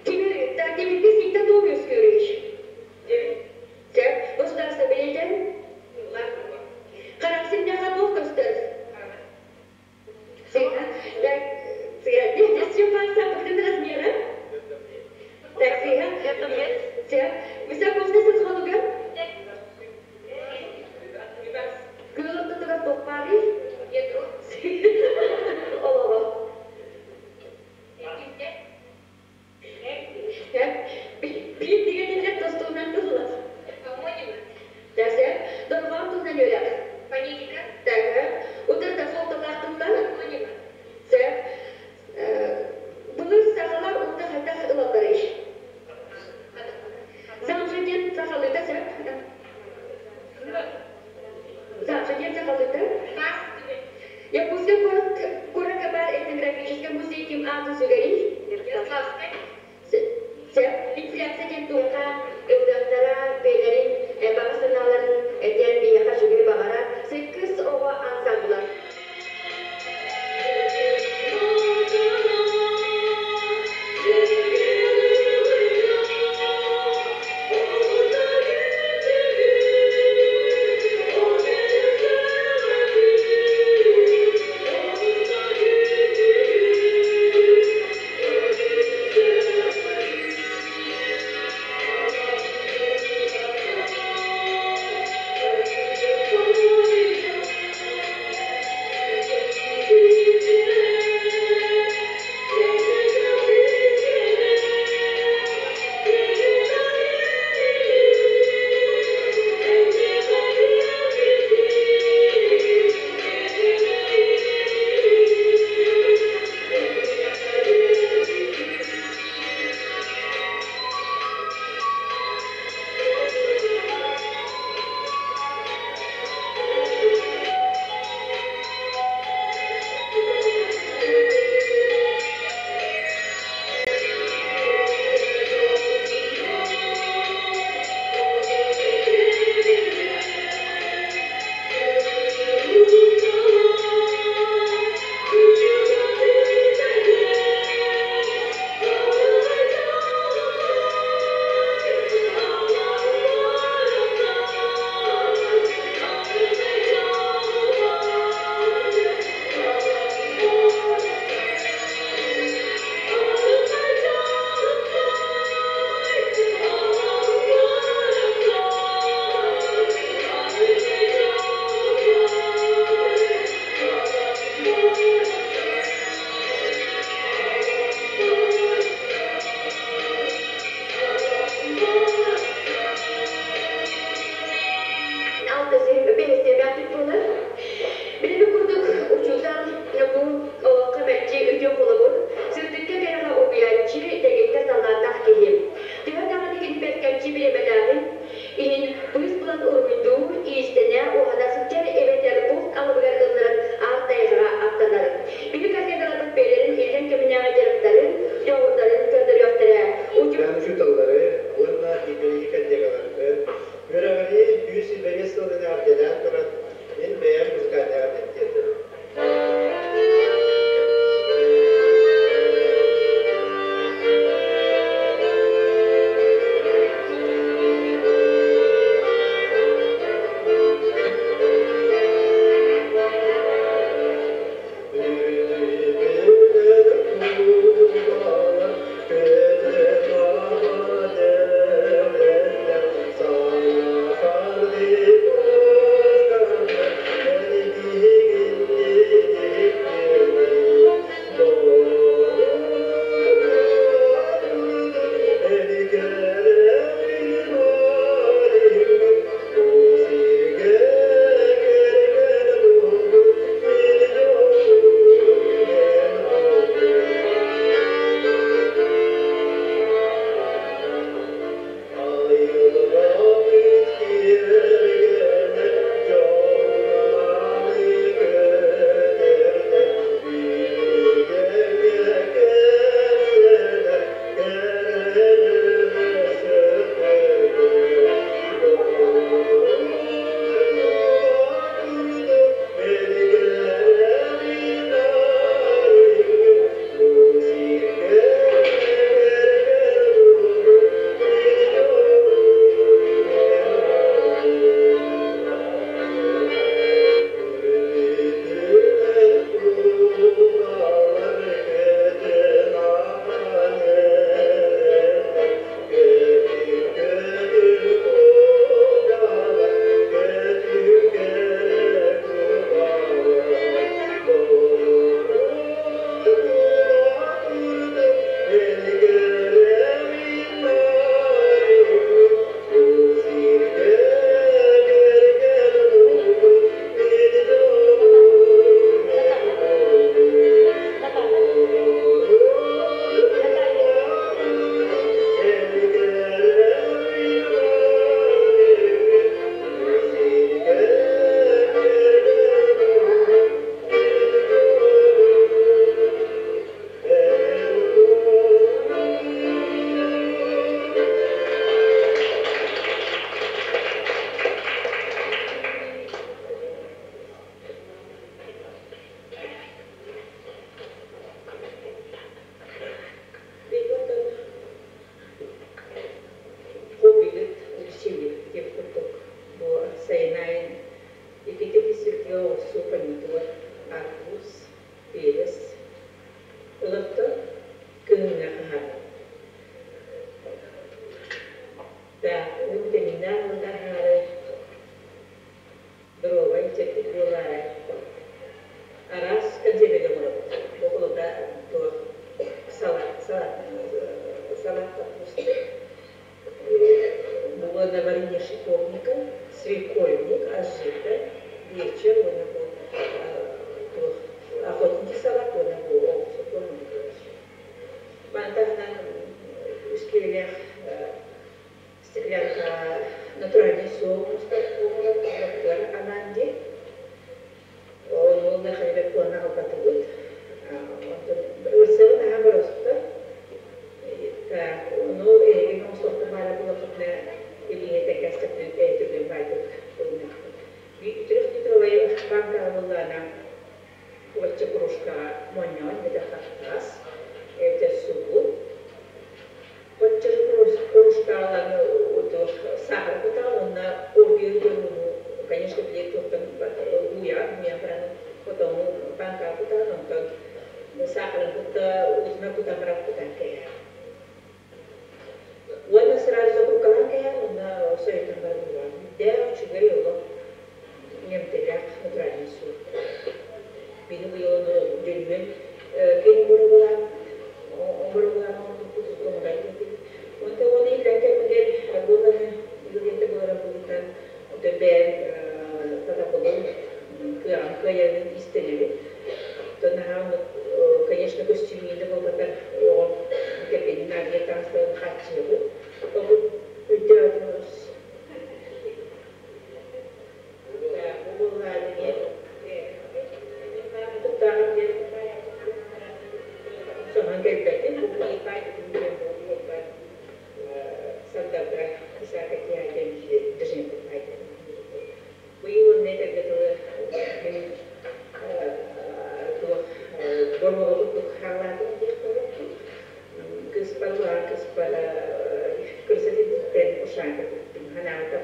[SPEAKER 12] Тимир, так, тимирге сиктэ туох үөскүүрүй? Сөп. Государство бэлиэтин? Харах симнэхэ туох көстөр? Сыыһа. Так, сыыһа. Десять размера? Так, сыыһа. Сөп. Высоковский сылхонугар? Күөл ортотугар туох баарый? Олоҕо. Биир дигэниллэр тостуунан тыллар. Тәсә, дорҕоон тылынан үөрэх.
[SPEAKER 8] Фонетика.
[SPEAKER 12] Тәһэ, утарыта суолталаах тыллар. Сөп. Былыр сахалар ууну хайдах ылалларый? Замша диэн сахалыыта сөп. Замша диэн сахалыыта. Якутскай куорат куоракка баар этнографическай музей ким аатын сүгэрий?
[SPEAKER 8] Ярославскай.
[SPEAKER 12] Сөп. Инфляция диэн туохха ыллыахтара бэйэлэрин баҕа санааларын этэн биһиэхэ үчүгэй баҕарар Сыккыс оҕо ансамбла.
[SPEAKER 7] Помидор, арбуз, перец. Олортон кыһыҥҥа хаһаанабыт. Так, ону витаминнаах уонна аһаары доруобай, чэбдик буолаары араас консервэни оҥоробут. Бу холобура туох салат, салат, салат капусты, бу уонна варенье шиповника, свекольник, аджика, вечер уонна бу туох охотничий салат уонна бу оҕурсу Маны таһынан үс киилэлээх стеклянка натуральный суол оҥостор оҕолорбутугар анаан дии. Ону Михаил плана аҕалбатыбыт. Онтон ырсыгын аһа боросто. Так, ону эһиги оҥостуохпут баара буоллаххытына илииҥэ тэҥкэстэхпин түргэн баайдык ылыныахпыт. Трех литровай банкаҕа буоллаҕына Уочча кружкаҕа монньоон эбэтэр хаппаас, эбэтэр сугун. Оччо кружкаҕа саахар кутаҕын уонна оргуйар ууну, конечно, били туохтан ууйаҕын, ууйан баран хотоҥу банкаҕа кутаҕын, онтон саахарын кытта уутунан кутан баран кутан кээһэҕин. Уонна сразу закрукалаан кээһэҕин уонна сойутан баран уураҕын. Үрдээх үчүгэй олох ньэмтэлээх натуральный суол. Биһи быйыл ону дьөлүһүөн киэн боруобалаабыт, боруобалаан оҥорбуппут оҥорон кэлбит. Онтон уонна иллэҥ кэммигэр буолланы ыалдьыттар буоларын быһыытынан онтон бэйэм сатабылым кыаҕым кыайарын истэнэбин. Оттон наһаа оннук, конечно, көстүүмнүүн да буолбатар оҕом кэргэнин наадыйар таҥастарын хааччыйабын. Ол өйдөөх Соһон кэлбэтим, Сардарга Исаакатиа диэн дьиҥ Быйыл уонна этэргэ дылы мин туох боруоба курдук хаалаатым диэх буолбуппун. Кыыспар улахан кыыспар кырса сирдиттэн ушанка туттум. Ханаабы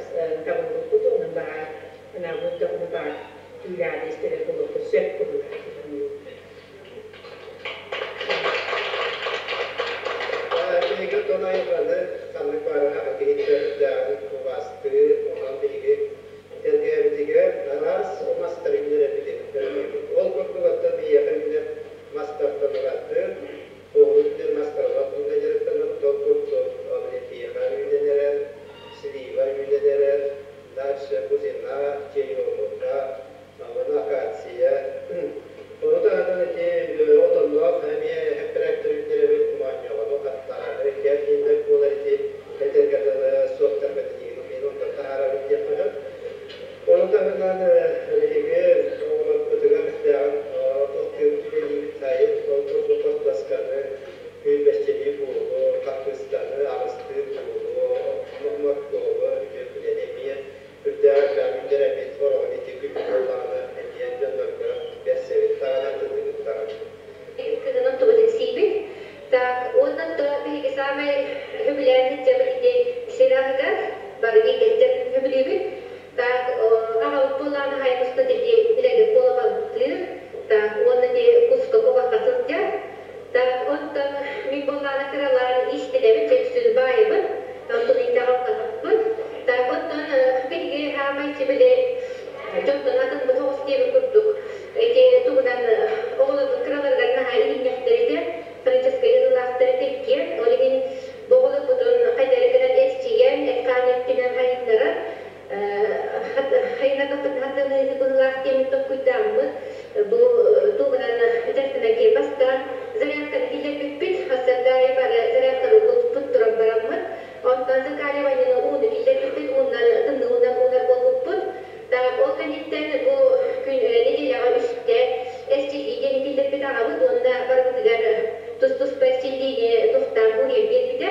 [SPEAKER 7] табыллыбыт онон баҕар ханаабы даҕаны баҕар түүлээҕи истэрэр буолуохха сөп быһыылаах дии саныыбын.
[SPEAKER 3] Биһиги оттон айылҕаны ханнык баара киһи төрүттээҕин убаастыы, онон биһиги тэлгэһэбитигэр араас мастары үүннэрэрбитин көрдүүбүт. Ол курдук оттон биһиэхэ үүнэр мастартан ураты оҕуруот үүнэр мастарынан үүнэ дьарыктанабыт. Ол курдук облепиха үүнэн эрэр, слива үүнэн эрэр, дальше бузина, черемуха, Уонна акация. Ону таһынан ити отонноох эмиэ эппэрээктэр үүннэрэбит, моонньоҕону, хаттаҕаны, кэм иһиннэр буолар ити этэргэ дылы суоптарга мин онтон таһаарабыт диэххэ сөп. Ону таһынан биһиги оҕолорбутугар сүрдээҕин туохтуубут үлэлиибит сайын, ол курдук хортуосканы, күүрбэччилии буолуо, хаппыыстаны, аҕыстыы буолуо, моркуобу, үтүөкүлэни эмиэ Үрдээх элбэҕи үүннэрэбит, сороҕун ити күн буоллаҕына эмиэ дьоннорго бэрсэбит даҕаны, атыылыыбыт даҕаны.
[SPEAKER 8] Кыһынын тубутун сиибит. Так, уонна то биһиги саамай сөбүлээн сылдьабыт ити сир аһыгар бары бииргэ сылдьан сөбүлүүбүт. Так, аҕабыт буоллаҕына хайа туста ити билэргит буола балыктыыр. Так, уонна ити куска кубахха сылдьар. Так, онтон мин буоллаҕына кыралаан иистэнэбин, үксүн баайабын. Онтон итэҕэлтэхпин. Так, оттон биһиги хаамай били дьонтон атын соҕус диэбит курдук ити тугунан оҕолорбут кыраларыгар наһаа иринньэхтэр этэ, франческай ырыылаахтар этэ иккиэн. Ол иһин бу оҕолорбутун хайдары гынан эрчийэн, эт-хаан өттүнэн хайыннаран хайыннардахпытына хатаныыһы быһыылаах диэммит толкуйдааммыт бу тугунан дьарыктанан киһи бастаан зарядканы киллэрбиппит хассардаайы бары зарядканы булпут туран бараммыт онтон закаливанияны ууну киллэрбиппит ууннан тымныы уунан уунар буолбуппут. Так, ол кэнниттэн бу күн нэдиэлэҕэ үстэ эрчиллии диэни киллэрбит аҕабыт уонна барыбытыгар тус-туспа эрчиллиини туохтаан буруйан биэрбитэ.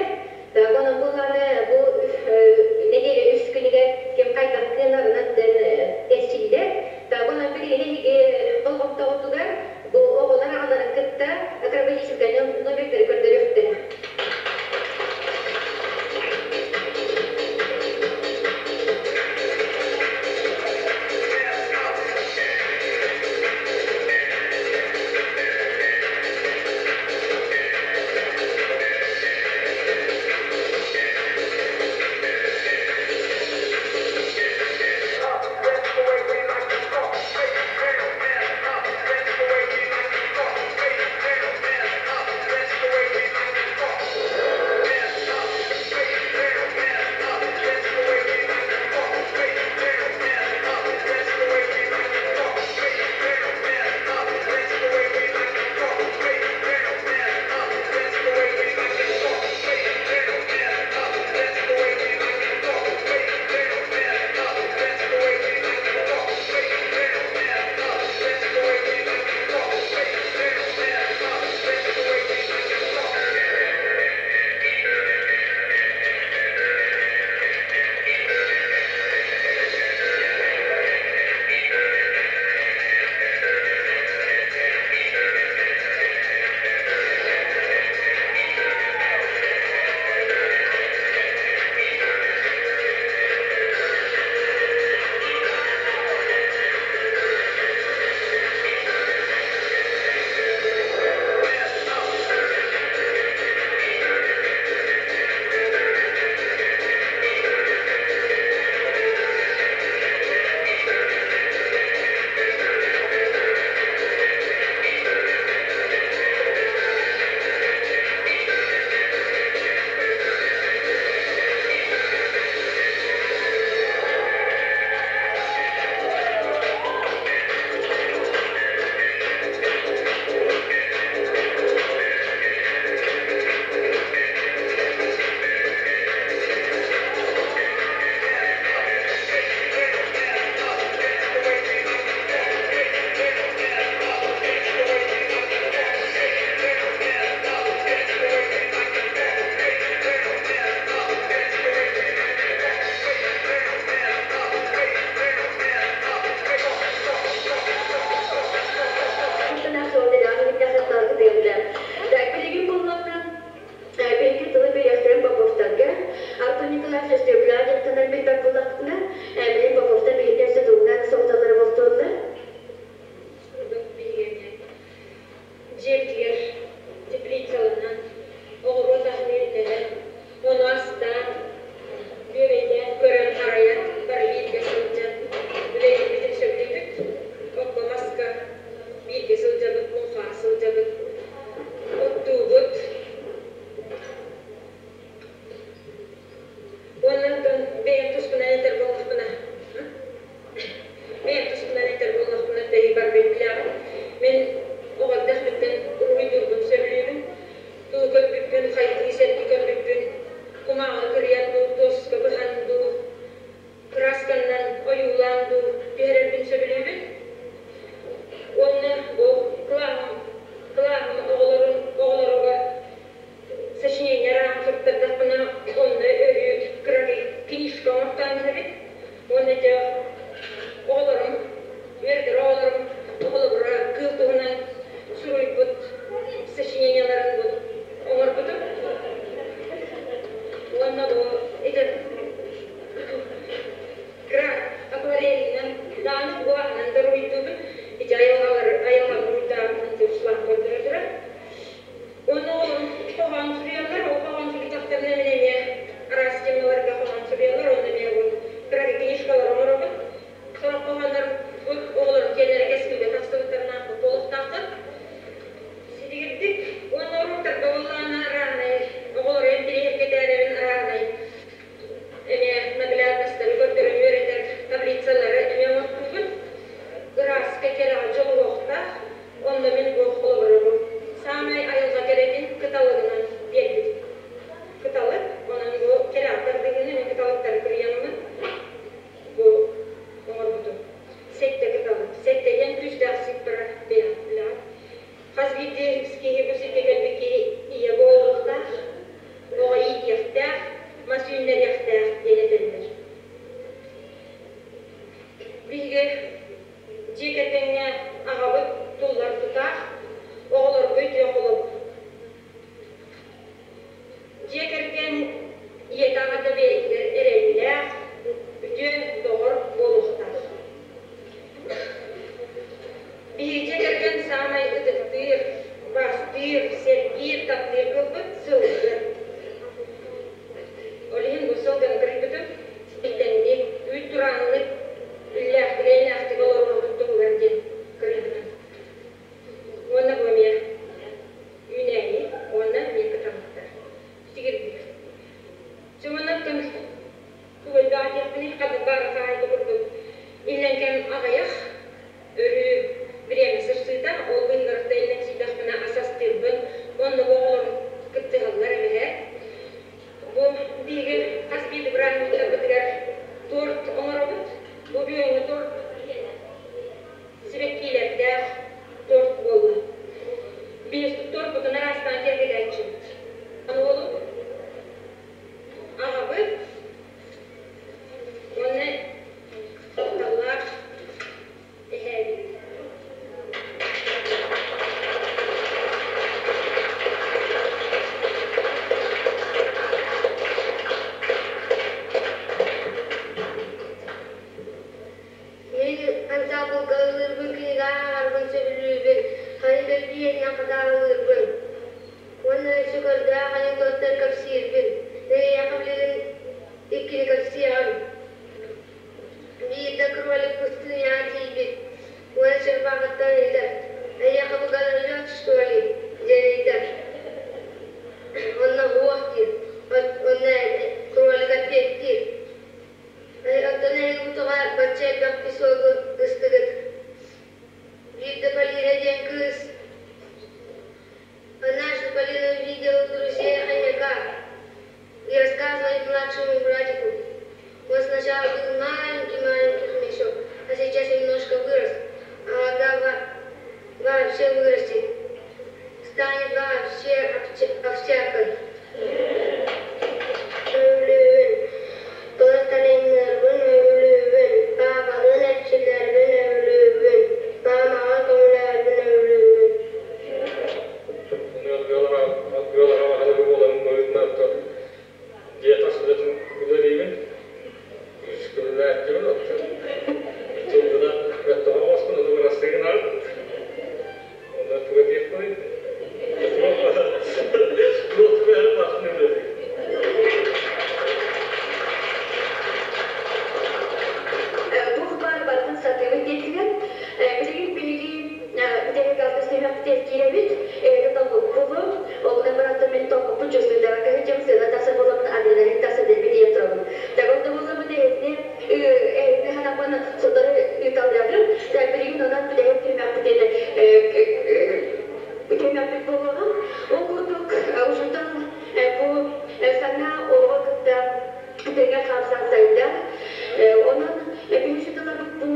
[SPEAKER 8] Так, онон буоллаҕына бу нэдиэлэ үс күнүгэр ким хайдах кыанарынан эрчиллэр. Так, онон билигин эһиги болҕомтоҕутугар бу оҕолор аҕаларын кытта акробатическай номердары көрдөрүөхтэрэ. Биир киһи бу сиргэ кэлбит киһи ийэ буолуохтаах, оҕо иитиэхтээх, мас үүннэриэхтээх диэн этэллэр. Биһиги дьиэ кэргэҥҥэ аҕабыт туллар тутаах, оҕолорго үтүө холобур. Дьиэ кэргэн ийэтэ аҕата бэйэтигэр эрэллээх, үтүө доҕор буолуохтаах. Биһиги дьиэ кэргэн саамай ытыктыыр, убаастыыр, сэргиир, таптыыр кылбыт сылгы. Ол иһин бу сылгыны кырыйбытым итинник үүт турааннык, иллээхтик-эйэлээхтик олорорбут туһугар диэн кырыйбытым. Уонна бу эмиэ үүнээйи уонна эмиэ кыталыктар. Сигирдик. Чымынаттан тугайдаах диэхпиний, ханнык баара хаайда курдук иллэҥ кэм аҕыйах, өрүү бириэмэ сырсыыта, ол быыһыгар иллэҥсийдэхпинэ ас астыырбын, уонна бу оҕолорум кыттыһаллар эбэһээт. Бу биһиги хас биирдии бырааһынньыктарбытыгар торт оҥоробут. Бу бүгүҥҥү торт сибэккиилэрдээх торт буолла. Биир торпутун араастаан киэргэтээччибит. Уолум аҕабыт уонна тапталлаах эһээбит.
[SPEAKER 10] Мин ансаамбылга ыллыырбын, кинигэ ааҕарбын сөбүлүүбүн, ханыы бэлбиэнинэн хатааһылыырбын уонна өссө көрдөөх анекдоттары кэпсиирбин. Эйиэхэ билигин иккини кэпсиэҕим. Биирдэ кролик пустыняҕа тиийбит уонна черепахаттан ыйытар: «Эйиэхэ бу гололед, что ли?» диэн ыйытар. Онно «Уох» диир. Онно кролик эппиэттиир: Оттон эһиги бутуга бачча элбэх песогу ыстыгыт. Биирдэ Полина диэн кыыс Однажды Полина увидела у друзей хомяка и рассказывает младшему братику. Он сначала был маленький-маленький хомячок, а сейчас немножко вырос, а когда вообще вырастет, станет вообще овчаркой. Сөбүлүүбүн, Кылысталыҥнарбын сөбүлүүбүн, паапалыын эрчиллэрбин сөбүлүүбүн, маамаҕа көмөлөһөрбүн сөбүлүүбүн.
[SPEAKER 9] Ыал аҕа баһылыга буоларын быһыытынан дьиэ тас үлэтин үлэлиибин. Үс күннээччибин оттон сылгынан өттөҕө оҕоспун, ону бырастыы гынаҕын. Онно тугу этиэхпиний? Туох түбэһэр барытын үлэлиир.
[SPEAKER 12] Туох баар барытын сатыыбыт диэтилэр. Билигин биһиги бүтэһик алтыс түһүмэхпитигэр киирэбит. Эһиги толкуппугу, ол гынан баран мин толкуппут чувствуйдара кыһытым сыана тахсар буоламмын адреналин тахса дэлби тиийэн турабын. Так ол да буолламмын эһигини эһигини ханаммын сотору ыыталыаҕым. Так билигин онон бүтэһик түһүмэхпитин түһүмэхпит буолуоҕа. Ол курдук учуутал бу саҥа олоҕу кытта тэҥэ хамсаан сайдар. Онон биһи учууталларбыт бу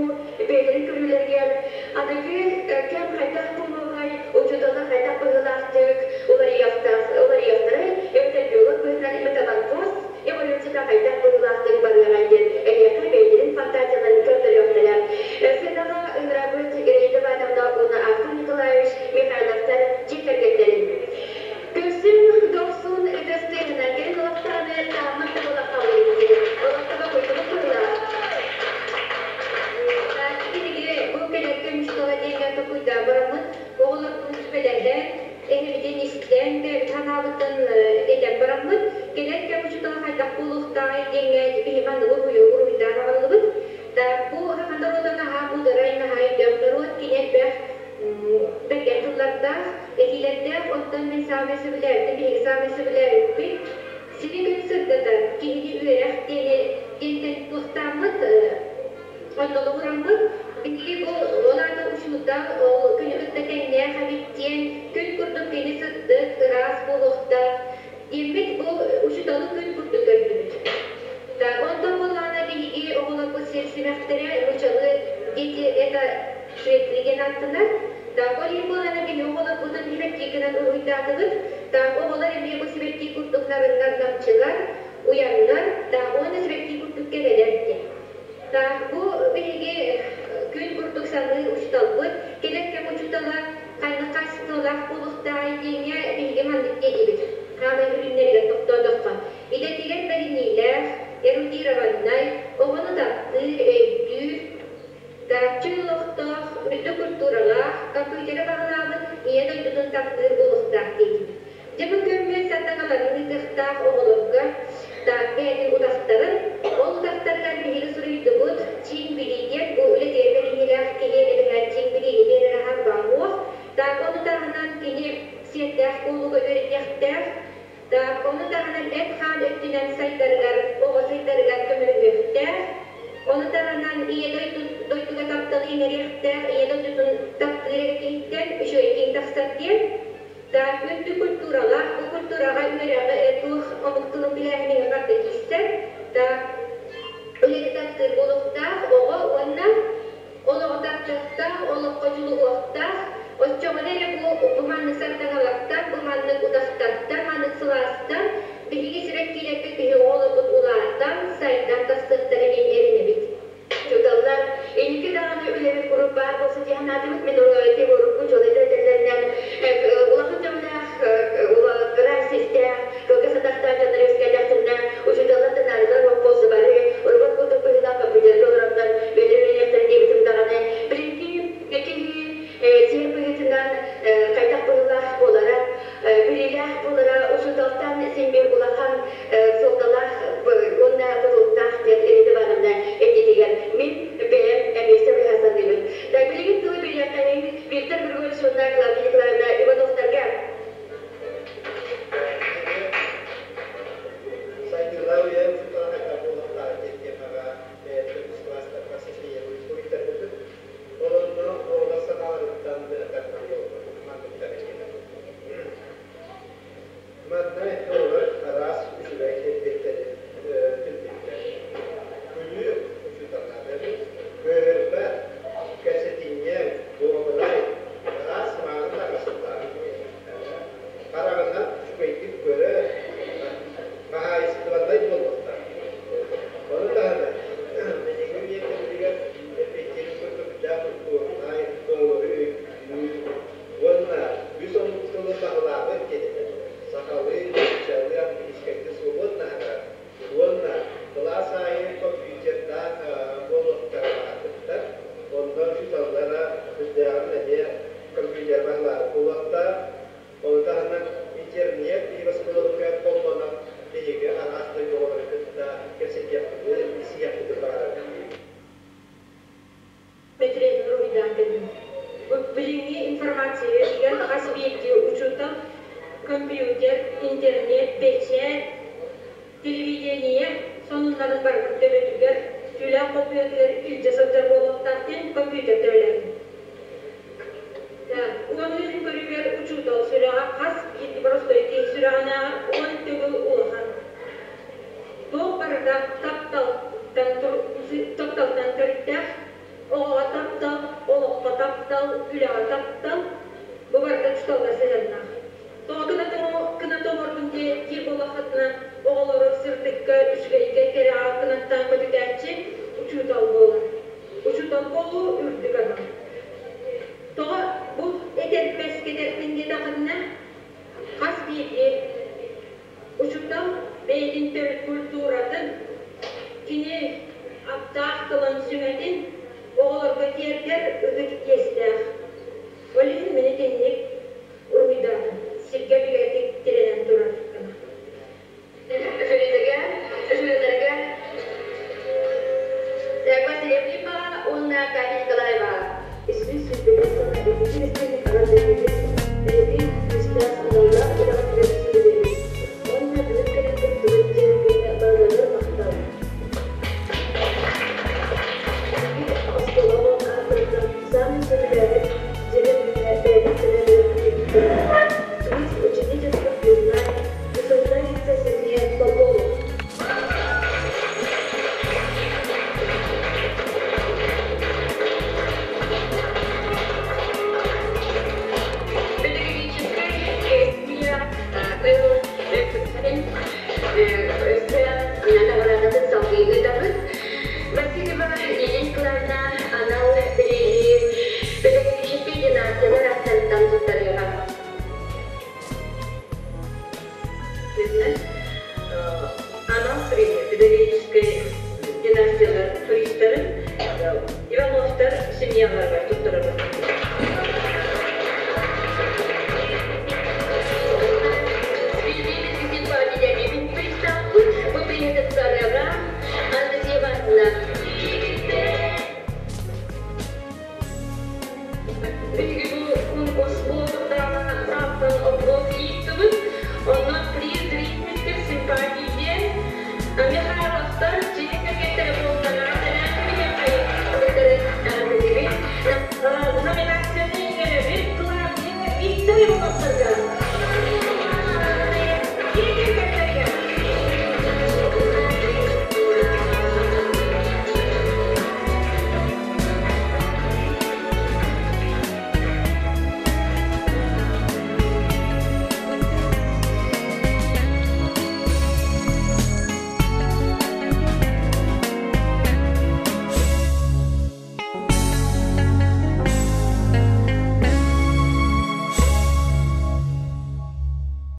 [SPEAKER 12] бэйэлэрин көрүүлэригэр аныгы кэм хайдах буолуоҕай, учууталлар хайдах быһыылаахтык уларыйыахтарай, эбэтэр биолог быһыытынан метаморфоз эволюцията хайдах быһыылаахтык барыаҕай диэн эһиэхэ бэйэлэрин фантазияларын көрдөрүөхтэрэ. Сценаҕа ыҥырабыт Ираида Ивановна уонна Артур Николаевич Михайловтар дьиэ кэргэттэрин. Көрсүҥ, дохсун ытыс тыаһынан кэлин олохтоону тааммат да буола хааллыгыт дии. Олохтоҕо куйдубут быһыылаах.
[SPEAKER 8] Биһиги бу кэлэр көмүс тоҕо диэҥҥэ толкуйдаан бараммыт, оҕолорбун сүбэлэһэн, эһэбитин истэн, бэйэбит санаабытын этэн бараммыт, кэлэр кэм учуутала хайдах буолуохтааҕый диэҥҥэ биһи манныгы уруһуйу уруһуйдаан аҕаллыбыт. Так, бу саха норуота наһаа муударай, наһаа өйдөөх норуот, кини элбэх бэргэн тыллардаах, этиилэрдээх, оттон мин саамай сөбүлээбитим, биһиги саамай сөбүлээбиппит сири күн сырдатар, киһини үөрэх диэни диэнтэн туохтааммыт, онно олоҕураммыт, биһиги бу ол аата учуутал ол күнү кытта тэҥнээх эбит диэн, күн курдук кини сырдык, ыраас буолуохтаах диэммит бу учууталы күн курдук көрдүбүт. Так, онтон буоллаҕына биһиги оҕолорбут сир симэхтэрэ нууччалыы дети это цветы диэн ааттанар. Так, Ол иһин буолан биһи оҕолорбутун сибэкки гынан уруһуйдаатыбыт. Так оҕолор эмиэ бу сибэкки курдук нарыннар, намчылар, уйаннар, так уонна сибэкки курдук кэрэлэр диэн. Так бу биһиги күн курдук саныы учууталбыт, кэлэр кэм учуутала ханнык хаачыстыбалаах буолуохтааҕый диэҥҥэ биһиги маннык диэтибит. Хаамай үрүҥнэригэр тохтоотоххо, идэтигэр бэриниилээх, эрудированнай, оҕону таптыыр, өйдүүр, тааччы олохтоох, үрдүк культуралаах, компьютеры баҕалаабыт, ийэ дойдутун таптыыр буолуохтаах диэтибит. Дьэ бу күммүт сардаҥаларын ыытыахтаах оҕолорго так бэйэтин утахтарын, ол утахтарыгар биһиги суруйдубут чиҥ билии диэн бу үлэтигэр бэриниилээх киһи эбэһээт чиҥ билиини биэрэрэ харбаҥуох. Так ону таһынан кини сиэрдээх буолууга үөрэтиэхтээх. Так ону таһынан эт-хаан өттүнэн сайдарыгар, оҕо сайдарыгар көмөлөһүөхтээх. Ону таһынан ийэ дойдуга тапталы иҥэриэхтээх, ийэ дойдутун таптыыр эрэ киһиттэн үчүгэй киһи тахсар диэн. Так, үрдүк культуралаах, бу культураҕа үөрэҕи туох омук тылын билээһиниҥэ барда киирсэр. Так, үлэни таптыыр буолуохтаах оҕо уонна олоҕу таптыахтаах, олоххо дьулуһуохтаах. Оччоҕуна эрэ бу маннык сардаҥалартан, бу маннык утахтартан, маннык сылаастан биһиги сибэккиилэрбит биһиги оҕолорбут улаатан, сайдан тахсыахтара диэн эрэнэбит.
[SPEAKER 12] Учууталлар, инники даҕаны үлэбит куруук баар буолсун дии санаатыбыт. Мин урукку учуонайдар этэллэринэн, улахан төбөлөөх, кыра систээх, кылгас атахтаах дьоннор үөскээтэхтэринэ, учууталлар да наадалар буолсу бары робот курдук быһыылаах компьютерга олороннор бэйэлэрэ үлэлиэхтэрэ диэбитим даҕаны, билиҥҥи киһи сиэр быһыытынан хайдах быһыылаах буолара, билиилээх буолара учууталтан син биир улахан суолталаах уонна тутулуктаах диэн Ирина Ивановна этиитигэр мин бэйэм эмиэ сөбүлэһэ саныыбын. Билигин тылы биэриэххэйиҥ Виктор Григорьевич уонна Клавдия Николаевна Ивановтарга.
[SPEAKER 3] Сайдыылаах үйэ учуутала хайдах буолуохтааҕый диэн темаҕа бэйэбит класстарга сочинениебын суруйтарбытым. Ол онно оҕолор санааларыттан быһатарынан манныктар этилэр. Манна оҕолор араас үчүгэй эппиэттэри түммүттэр. Күлүү учууталлаах кыыһырбат, кэпсэтинньэҥ, буобурай, араас мааны таҥастаах, хараҕынан үчүгэйдик көрөр, хаһаайыстыбаннай буолуохтаах. Ону таһынан, билиҥҥи үйэ кэмигэр эппиэттиирин курдук үрдээх культурнай оҕолору өйдүүр уонна үс омук тылын баһылаабыт диэн этэллэр. Сахалыы, нууччалыы, английскайдыы свободно аһарар уонна кылаас аайы компьютердаах буолуохтара баҕарбыттар. Онно учууталлара үрдээҕин эмиэ компьютер баһылаабыт буолуохтаах. Ону таһынан интернет биһиги оскуолабытыгар холбонон биһиги араас дойду оҕолорун кытта кэпсэтиэхпитин, истиһиэхпитин баҕарабыт.
[SPEAKER 13] Мэтириэтин уруһуйдаан кэллим. Билиҥҥи информация үйэтигэр хас биирдии учуутал компьютер, интернет, бэчээт, телевидение сонуннарын барытын төбөтүгэр, түүлээх холбуйатыгар илдьэ сылдьар буолуохтаах диэн компьютер төбөлөөтүм. Уонна мин көрүүбэр учуутал сүрэҕэ хас биирдии боростуой киһи сүрэҕинээҕэр 10 төгүл улахан. Туох барыта тапталтан, тапталтан төрүттээх. Оҕоҕо таптал, олоххо таптал, үлэҕэ таптал бу барыта учууталга сыһыаннаах. Тоҕо кыната оҥордум диир буоллаххытына, оҕолору сырдыкка, үчүгэйгэ, кэрэҕэ кынаттаан көтүтээччи учуутал буолар. Учуутал буолуу үрдүк анал. Тоҕо бу этэрбэс кэтэрбин диэтэххитинэ, хас биирдии учуутал бэйэтин төрүт культуратын, кини аптаах тылын сүмэтин оҕолорго тиэрдэр ытык иэстээх. Ол иһин мин итинник уруһуйдаатым, сиргэ бигэтик тирэнэн турар гына.
[SPEAKER 12] Жюрилергэ, жюрилергэ Василий Филиппова уонна Катя Николаева.
[SPEAKER 1] 325 сыл ититик-истиҥник эҕэрдэлиибит, эһиги күүстээх аналлаах үлэҕитигэр сүгүрүйэбит уонна бүгүн кэлэн кыттыбыт дьиэ кэргэҥҥэ барыларыгар махтал! Эһиги оскуолаҕа ааттарыттан саамай сэмэй
[SPEAKER 14] Биһиги